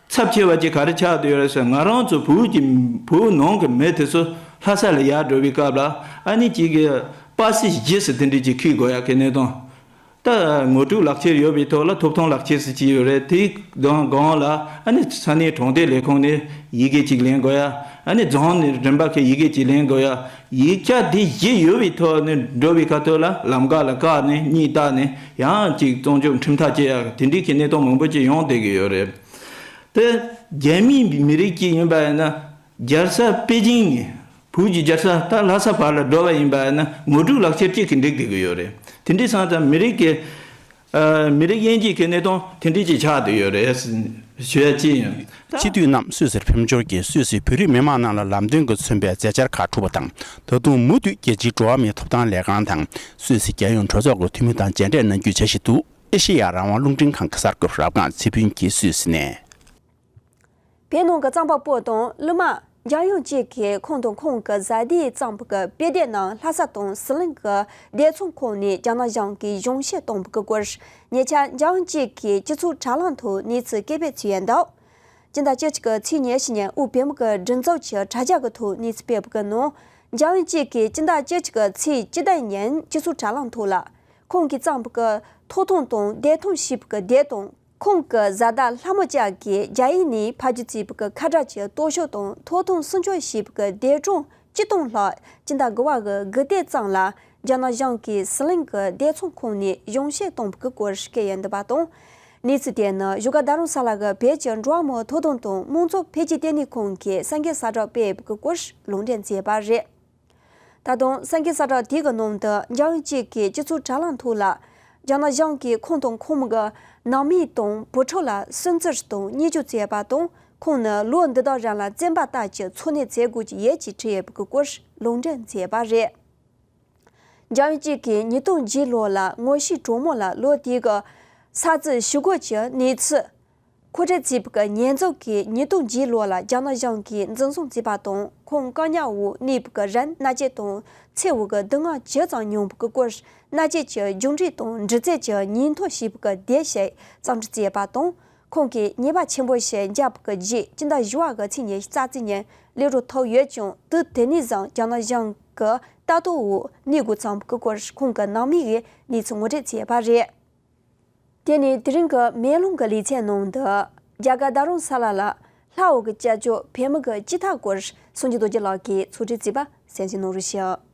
ཚབས་ཆེ་བ་ཅིག་ག་རེ་ཆགས་བསྡད་ཡོད་རེད་ཟེར། ང་རང་ཚོ་བོད་ཀྱི་བོད་ནང་གི་མི་དེ་ཚོ་ལྷ་ས་ལ་ཡར་འགྲོ་བའི་སྐབས་ལ། ཨ་ནི་གཅིག་གི་པ་སེ་བརྒྱད་ཟེར་དེ་འདྲས་ཅིག་འཁྱེར་དགོས་ཡ་གི་གནད་དོན། ད་ངོ་སྤྲོད་ལག་ཁྱེར་ཡོད་པའི་ཐོག་ལ། ཐོབ་ཐང་ལག་ཁྱེར་ཟེར་གྱི་ཡོད་རེད། དེའི་སྒང་སྒང་ལ་ཨ་ནི་ས་གནས་དྲུང་འདེགས་ལས་ཁུངས་ནས་ཡི་གེ་གཅིག་ལེན་དགོས་ཡ། ཨ་ནི་རྫོང་ནས་རིམ་པ་ཁའི་ཡི་གེ་གཅིག་ལེན་དགོས་ཡ། ཡིག་ཆ་དེ་བཞི་ཡོད་པའི་ཐོག་ནས་འགྲོ་བའི་ཁ་ཐུག་ལ་ལམ་ཁ་ལ་བཀག་ནས་གཉིད་བཏགས་ནས་ཡང་ཅིག་བཙོན་འཇུག་ཁྲིམས་ཐག་བཅད་ཡ་དེ་འདྲའི་གི་གནད་དོན་མང་པོ་ཅིག་ཡོང་བསྡད་ཀྱི་ཡོད་རེད། དེ་རྒྱ་མིའི་མི་རིགས་ཅིག་ཡིན་པ་ཡིན་ན། རྒྱལ་ས་པེ་ཅིང་ནས་བོད་ཀྱི་རྒྱལ་ས་ད་ལྷ་ས་བར་ལ་འགྲོ་བ་ཡིན་པ་ཡིན་ན། ངོ་སྤྲོད་ལག་ཁྱེར་གཅིག་གིས་འགྲིག་བསྡད་ཀྱི་ཡོད་རེད། དེ་འདྲ་སོང་ཙང་མི་རིགས་ཀྱི་ཨ་མི་རིགས་དབྱེ་འབྱེད་ཀྱི་གནད་དོན་དེ་འདྲ་ཅིག་ཆགས་བསྡད་ཡོད་རེད་ཞུ་ཡ་ཅིག་ཡིན། ད་སྤྱི་འཐུས་རྣམས་སུད་སིར་ཕེབས་འབྱོར་གྱིས་སུད་སིའི་བོད་རིགས་མི་མང་རྣམས་ལ་ལམ་སྟོན་གྱིས་མཚོན་པའི་མཛད་འཆར་ཁག་གྲུབ་པ་དང་། ད་དུང་མུ་མཐུད་རྒྱལ་སྤྱིའི་འགྲོ་བ་མིའི་ཐོབ་ཐང་ལས་ཁང་དང་སུད་སི་རྒྱལ་ཡོངས་གྲོས་ཚོགས་ཀྱི་འཐུས་མི་དང་མཇལ་འཕྲད་གནང་རྒྱུའི་འཆར་གཞི་འདུག། ཨེ་ཤེ་ཡ་རང་དབང་རླུང་འཕྲིན་ཁང་གི་གསར་འགོད་པ་རབ་སྒང་ཚེ་ཕུན་གྱིས་སུད་སི་ནས། བོད་ནང་གི་རྩམ་པ་པོ་དང་གླུ་མ་ འཇམ་དབྱངས་སྐྱིད་ཀྱིས་ཁོང་དང་ཁོང་གི་བཟའ་ཟླས་བརྩམས་པའི་དཔེ་དེབ་རྣམས་ལྷ་ས་དང་ཟི་ལིང་གི་དེབ་ཚོང་ཁང་ནས་རྒྱ་ནག་གཞུང་གིས་གཞུང་བཞེས་བཏང་བའི་སྐོར། ཉེ་ཆར་འཇམ་དབྱངས་སྐྱིད་ཀྱིས་སྤྱི་ཚོགས་དྲ་ལམ་ཐོག་གནས་ཚུལ་སྐད་སྤེལ་བྱས་ཡོད་འདུག་སྤྱི་ཟླ་བཅུ་གཅིག་གི་ཚེས་ཉེར་བཞི་ཉིན་དབུས་བོད་མི་གི་སྒྲིག་འཛུགས་ཀྱི་དྲ་རྒྱ་གི་ཐོག་གནས་ཚུལ་སྤེལ་བའི་ནང་། འཇམ་དབྱངས་སྐྱིད་ཀྱིས་སྤྱི་ཟླ་བཅུ་གཅིག་གི་ཚེས་བཅུ་བདུན་ཉིན་སྤྱི་ཚོགས་དྲ་ལམ་ཐོག་ལ། ཁོང་གིས་བརྩམས་པའི་ཐོག་ཐང་དང་བདེ་ཐང་ཞེས་པའི་དེབ་དང་། ཁོང་གི་བཟའ་ཟླ་ལྷ་མོ་ལྕགས་ཀྱིས་རྒྱ་ཡིག་ནས་ཕབ་བསྒྱུར་བྱས་པའི་ཁ་བྲལ་གྱི་སྟོབས་ཤུགས་དང་ཐོག་ཐང་སྲུང་སྐྱོབ་ཞེས་པའི་དེབ་གྲངས་བཅུ་སྟོང་ལྷག་སྤྱི་ཟླ་དགུ་པ་གི་དགུ་ཟླའི་ཙམ་ལ་རྒྱ་ནག་གཞུང་གིས་ཟི་ལིང་གི་དེབ་ཚོང་ཁང་ནས་གཞུང་བཞེས་བཏང་བའི་སྐོར་བཤད་ཡོད་འདུག་པ་དང་། གནས་ཚུལ་དེ་ནི་བཞུགས་སྒར་རྡ་རམ་ས་ལ་གི་བོད་ཀྱི་འགྲོ་བ་མིའི་ཐོབ་ཐང་དང་མང་གཙོ་འཕེལ་རྒྱས་ལྟེ་གནས་ཁང་གིས་གསར་འགྱུར་གསལ་བསྒྲགས་སྤེལ་བའི་སྐོར་ལུང་འདྲེན་མཛད་པ་རེད། ད་དུང་གསར་འགྱུར་གསལ་བསྒྲགས་དེ་གི་ནང་དུ་འཇམ་དབྱངས་སྐྱིད་ཀྱིས་སྤྱི་ཚོགས་དྲ་ལམ་ཐོག་ལ། རྒྱ་ནག་གཞུང་གིས་ཁོང་དང་ཁོང་མོ་གི་ནང་མི་དང་བུ་ཕྲུག་ལ་སུན་གཙེར་དང་བརྙས་བཅོས་བྱས་པ་དང་། ཁོང་ནི་ལོ་འདི་དག་རིང་ལ་བཙོན་པ་ལྟར་གྱི་འཚོ་གནས་བྱེད་དགོས་ཀྱི་ཡོད་ཅེས་བྲིས་ཡོད་པའི་སྐོར་ལུང་འདྲེན་མཛད་པ་རེད། འཇམ་དབྱངས་སྐྱིད་ཀྱིས་ཉིས་སྟོང་བརྒྱད་ལོ་ལ་ངོ་ཤེས་གྲོགས་མོ་ལ་ལོ་དེའི་གི་ས་རྩིས་ཞུ་སྒོ་གྱི་གནས་ཚུལ། མཁོ་སྤྲོད་བྱས་པའི་ཉེས་འཛུགས་ཀྱིས་ཉིས་སྟོང་བརྒྱད་ལོ་ལ་རྒྱ་ནག་གཞུང་གིས་འཛིན་བཟུང་བྱས་པ་དང་། ཁོང་བཀག་ཉར་འོག་གནས་པའི་རིང་མནར་གཅོད་དང་འཚེ་བའི་སྡུག་བསྔལ་ཇི་ཙམ་མྱོང་བའི་སྐོར། མནར་གཅོད་ཀྱི་མཇུག་འབྲས་དང་འདྲི་རྩད་ཀྱི་ཉིན་ཐོ་ཞེས་པའི་དེབ་ཞིག་རྩོམ་སྒྲིག་བྱས་པ་དང་། ཁོང་གིས་ཉེས་པ་ཆེན་པོ་ཞིག་བརྒྱབ་པའི་རྗེས་སྤྱི་ཟླ་བཞི་པ་གི་ཚེས་ཉི་ཤུ་རྩ་གཅིག་ཉིན་གློད་གྲོལ་ཐོབ་ཡོད་ཀྱང་། དུས་དེ་ནས་བཟུང་རྒྱ་ནག་གཞུང་གི་ལྟ་རྟོག་འོག་གནས་དགོས་བྱུང་བའི་སྐོར་ཁོང་གི་ནང་མིས་གནས་ཚུལ་ངོ་སྤྲོད་བྱས་པ་རེད། དེ་ནས་དེ་རིང་གི་མེ་ལོང་གི་ལེ་ཚན་ནང་དུ། རྒྱ་གར་རྡ་རམ་ས་ལ་ལ་ལྷ་འོག་གི་སྐྱབས་བཅོལ་བོད་མི་གི་སྐྱེས་ཐབས་སྐོར་སངས་རྒྱས་རྡོ་རྗེ་ལགས་ཀྱིས་ཕྱོགས་སྒྲིག་བྱས་པ་གསན་གཟིགས་གནང་རོགས་ཞུ།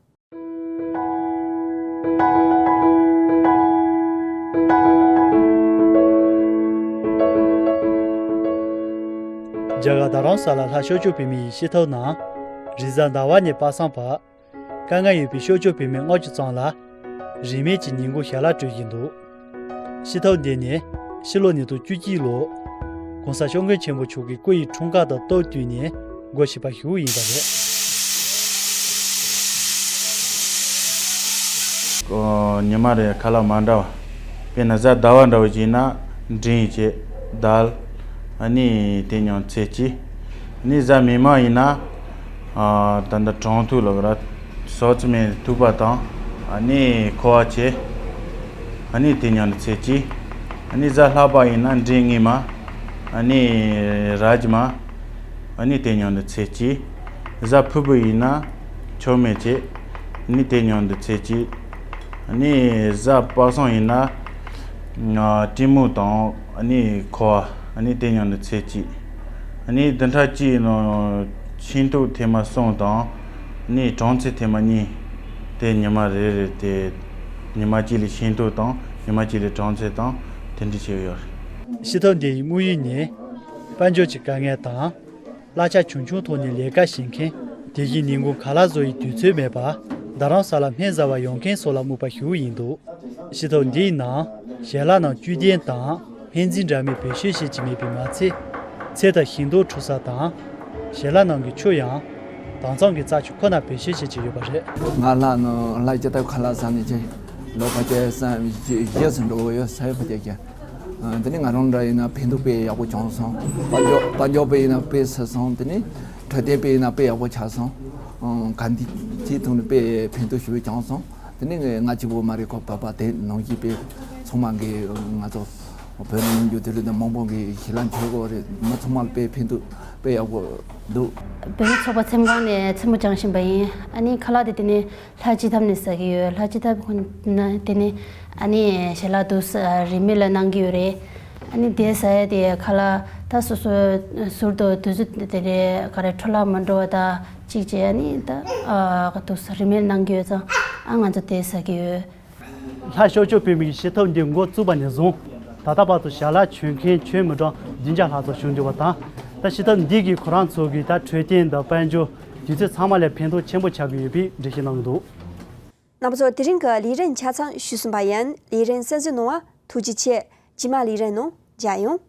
རྒྱ་གར་རྡ་རམ་ས་ལ་ལྷ་ཤོར་སྐྱོད་བོད་མི་ཡི་སྐྱེས་ཐབས་ནང་། རེས་གཟའ་ཟླ་བ་ནས་པ་སངས་བར། དཀའ་ངལ་ཡོད་པའི་ཤོར་སྐྱོད་བོད་མི་ལྔ་བཅུ་ཙམ་ལ་རིན་མེད་ཀྱི་ཉིན་གུང་ཞལ་ལག་སྤྲོད་བཞིན་འདུག་སྐྱེས་ཐབས་འདི་ནི་ཕྱི་ལོ་ཉིས་སྟོང་བཅུ་གཅིག་ལོ། ༸གོང་ས་༸སྐྱབས་མགོན་ཆེན་པོ་མཆོག་གི་སྐུ་ཡི་འཁྲུངས་སྐར་དང་སྟབས་བསྟུན་ནས་སྒོ་ཕྱེ་བ་ཞིག་ཡིན་པ་རེད། ཉི་མ་རེ་ཁ་ལག་མ་འདྲ་བ། དཔེར་ན་གཟའ་ཟླ་བ་འདྲ་བོ་ཅིག་ཡིན་ན་འབྲིང་བྱེད་དལ། ཨ་ནི་དེ་མཉམ་ཚེས་གཅིག་ཨ་ནི་གཟའ་མིག་དམར་ཡིན་ན། ཨ་ད་ལྟ་གྲང་ཐུག་ལ་ར་སོ་ཙི་མེ་ཐུག་པ་དང་། ཨ་ནི་ཁོ་བ་ཆེ། ཨ་ནི་དེ་མཉམ་དུ་ཚེས་གཅིག་ཨ་ནི་གཟའ་ལྷག་པ་ཡིན་ན་འབྲིང་ངེས་མ། ཨ་ནི་ར་ཇི་མ། ཨ་ནི་དེ་མཉམ་དུ་ཚེས་གཅིག་གཟའ་ཕུར་བུ་ཡིན་ན་ཆོ་མེ་ཆེ། ཨ་ནི་དེ་མཉམ་དུ་ཚེས་གཅིག་ཨ་ནི་གཟའ་པ་སངས་ཡིན་ན། ཨ་སྤྲིན་མོ་དང་ཨ་ནི་ཁོ་བ། ཨ་ནི་དེ་མཉམ་དུ་ཚེས་གཅིག་ཨ་ནི་བདུན་ཕྲག་གཅིག་ནང་ཤིང་ཏོག་ཐེངས་མ་གསུམ་དང་། ཨ་ནི་གྲང་ཚད་ཐེངས་མ་གཉིས། དེ་ཉི་མ་རེ་རེ་དེ། ཉི་མ་གཅིག་ལ་ཤིང་ཏོག་དང་ཉི་མ་གཅིག་ལ་གྲང་ཚད་དང་དེ་འདྲ་བྱས་ཡོད་རེད། སྐྱེས་ཐབས་འདི་ཡི་དམིགས་ཡུལ་ནི། དཔལ་འབྱོར་གྱི་དཀའ་ངལ་དང་། གླ་ཆ་ཆུང་ཆུང་ཐོག་ནས་ལས་ཀ་བྱེད་མཁན། དེ་བཞིན་ཉིན་གུང་ཁ་ལག་བཟོ་ཡི་དུས་ཚོད་མེད་པ། རྡ་རམ་ས་ལ་སྨན་ཟ་བར་ཡོང་མཁན་སོགས་ལ་དམིགས་པ་ཞུ་ཡིན་འདུག་སྐྱེས་ཐབས་འདིའི་ནང་ཞལ་ལག་ནང་བཅུད་ལྡན་དང་སྨན་རྫས་འདྲ་མིན་བེད་སྤྱོད་བྱེད་ཀྱི་མེད་པས་མ་ཚད། ཚལ་དང་ཞིང་ཏོག་འཁྲུ་ས་དང་། ཞལ་ལག་ནང་གི་ཆུ་ཡང་དྭངས་གཙང་གི་རྩྭ་ཆུ་ཁོ་ན་བེད་སྤྱོད་བྱེད་ཀྱི་ཡོད་པ་རེད། ང་ལག་ནང་ལག་ཅི་ལྟར་ཁ་ལག་ཟ་ནས་ཀྱི་ལོ་ཕལ་ཆེར་བཞི་བཞི་ཙམ་འགྲོ་གི་ཡོད་ས་ཡོད་ཕལ་ཆེར་ཀྱི། དེ་ནས་ང་རང་འདྲ་ཡིན་ན་ཕན་ཐོགས་དཔེ་ཡག་པོ་བྱུང་སོང་། དཔལ་འབྱོར་དཔལ་འབྱོར་དཔེ་ཡིན་ན་དཔེ་སད་སོང་། དེ་ནས་འཕྲོད་བསྟེན་དཔེ་ཡིན་ན་དཔེ་ཡག་པོ་ཆགས་སོང་། ག་འདི་ཅིའི་ཐོག་ནས་དཔེ་ཕན་ཐོགས་ཞེ་པོ་བྱུང་སོང་། དེ་ནས་ང་གཅིག་པོ་མ་རེད། ཁོ་བོད་པ་དེ་ནང་བཞིན་དཔེ་ཚང་མ་གིས་ང་ཚོ་བོད་ནང་རྒྱུ་དེ་རིགས་དང་མང་པོ་གིས་ཞི་ལན་འཇལ་དགོས་རེད། མི་ཚང་མ་ལ་དཔེ་ཕན་ཐོགས་དཔེ་ཡག་པོ་འདུག་བོད་མི་ཚོགས་པ་ཚེམ་ཁང་ནས་ཚེམ་བུ་བཅང་བཞིན་པ་ཡིན། ཨ་ནི་ཁ་ལག་དེ་དེ་ནས་ལྷ་སྐྱིད་ཐབས་ནས་ཟ་གི་ཡོད། ལྷ་སྐྱིད་ཐབས་ཁོ་ན་དེ་ནས་ཨ་ནི་ཞལ་ལག་དུ་རིན་མེད་ལ་གནང་གི་ཡོད་རེད། ཨ་ནི་དེ་ཟ་ཡ་དེ་ཁ་ལག་ད་སོ་སོའི་ཟུར་དུ་དུས་ཚོད་དེ་རེད་ག་རེ་འཕྲོ་བརླག་མ་འགྲོ་བ་ད་གཅིག་བྱས། ཨ་ནི་ད་ཨ་དུ་རིན་མེད་གནང་གི་ཡོད་ཙང་ཨ་ང་ཚོ་དེ་ཟ་གི་ཡོད། ལྷ་ཤོར་སྐྱོད་བོད་མི་གི་སྐྱེས་ཐབས་འདི་འགོ་བཙུགས་པ་ནས་བཟུང་ད་ལྟ་བར་དུ་ཞལ་ལག་མཆོད་མཁན་མཆོད་མི་གྲངས་བདུན་བརྒྱ་ལྷག་ཙམ་བྱུང་འདུག་པ་དང་། ད་སྐྱེས་ཐབས་འདི་གིས་ཁོ་རང་ཚོ་གི་ད་འཕྲོད་བསྟེན་དང་དཔལ་འབྱོར་དུས་ཚོད་ཚང་མ་ལ་ཕན་ཐོགས་ཆེན་པོ་ཆགས་ཀྱི་ཡོད་པའི་འགྲེལ་བཤད་གནང་གི་འདུག་རྣམ་པ་ཚོ། དེ་རིང་གི་ལས་རིམ་ཆ་ཚང་ཞུས་ཟིན་པ་ཡིན། ལས་རིམ་གསན་གཟིགས་གནང་བ་ཐུགས་རྗེ་ཆེ། རྗེས་མ་ལས་རིམ་ནང་མཇལ་ཡོང་།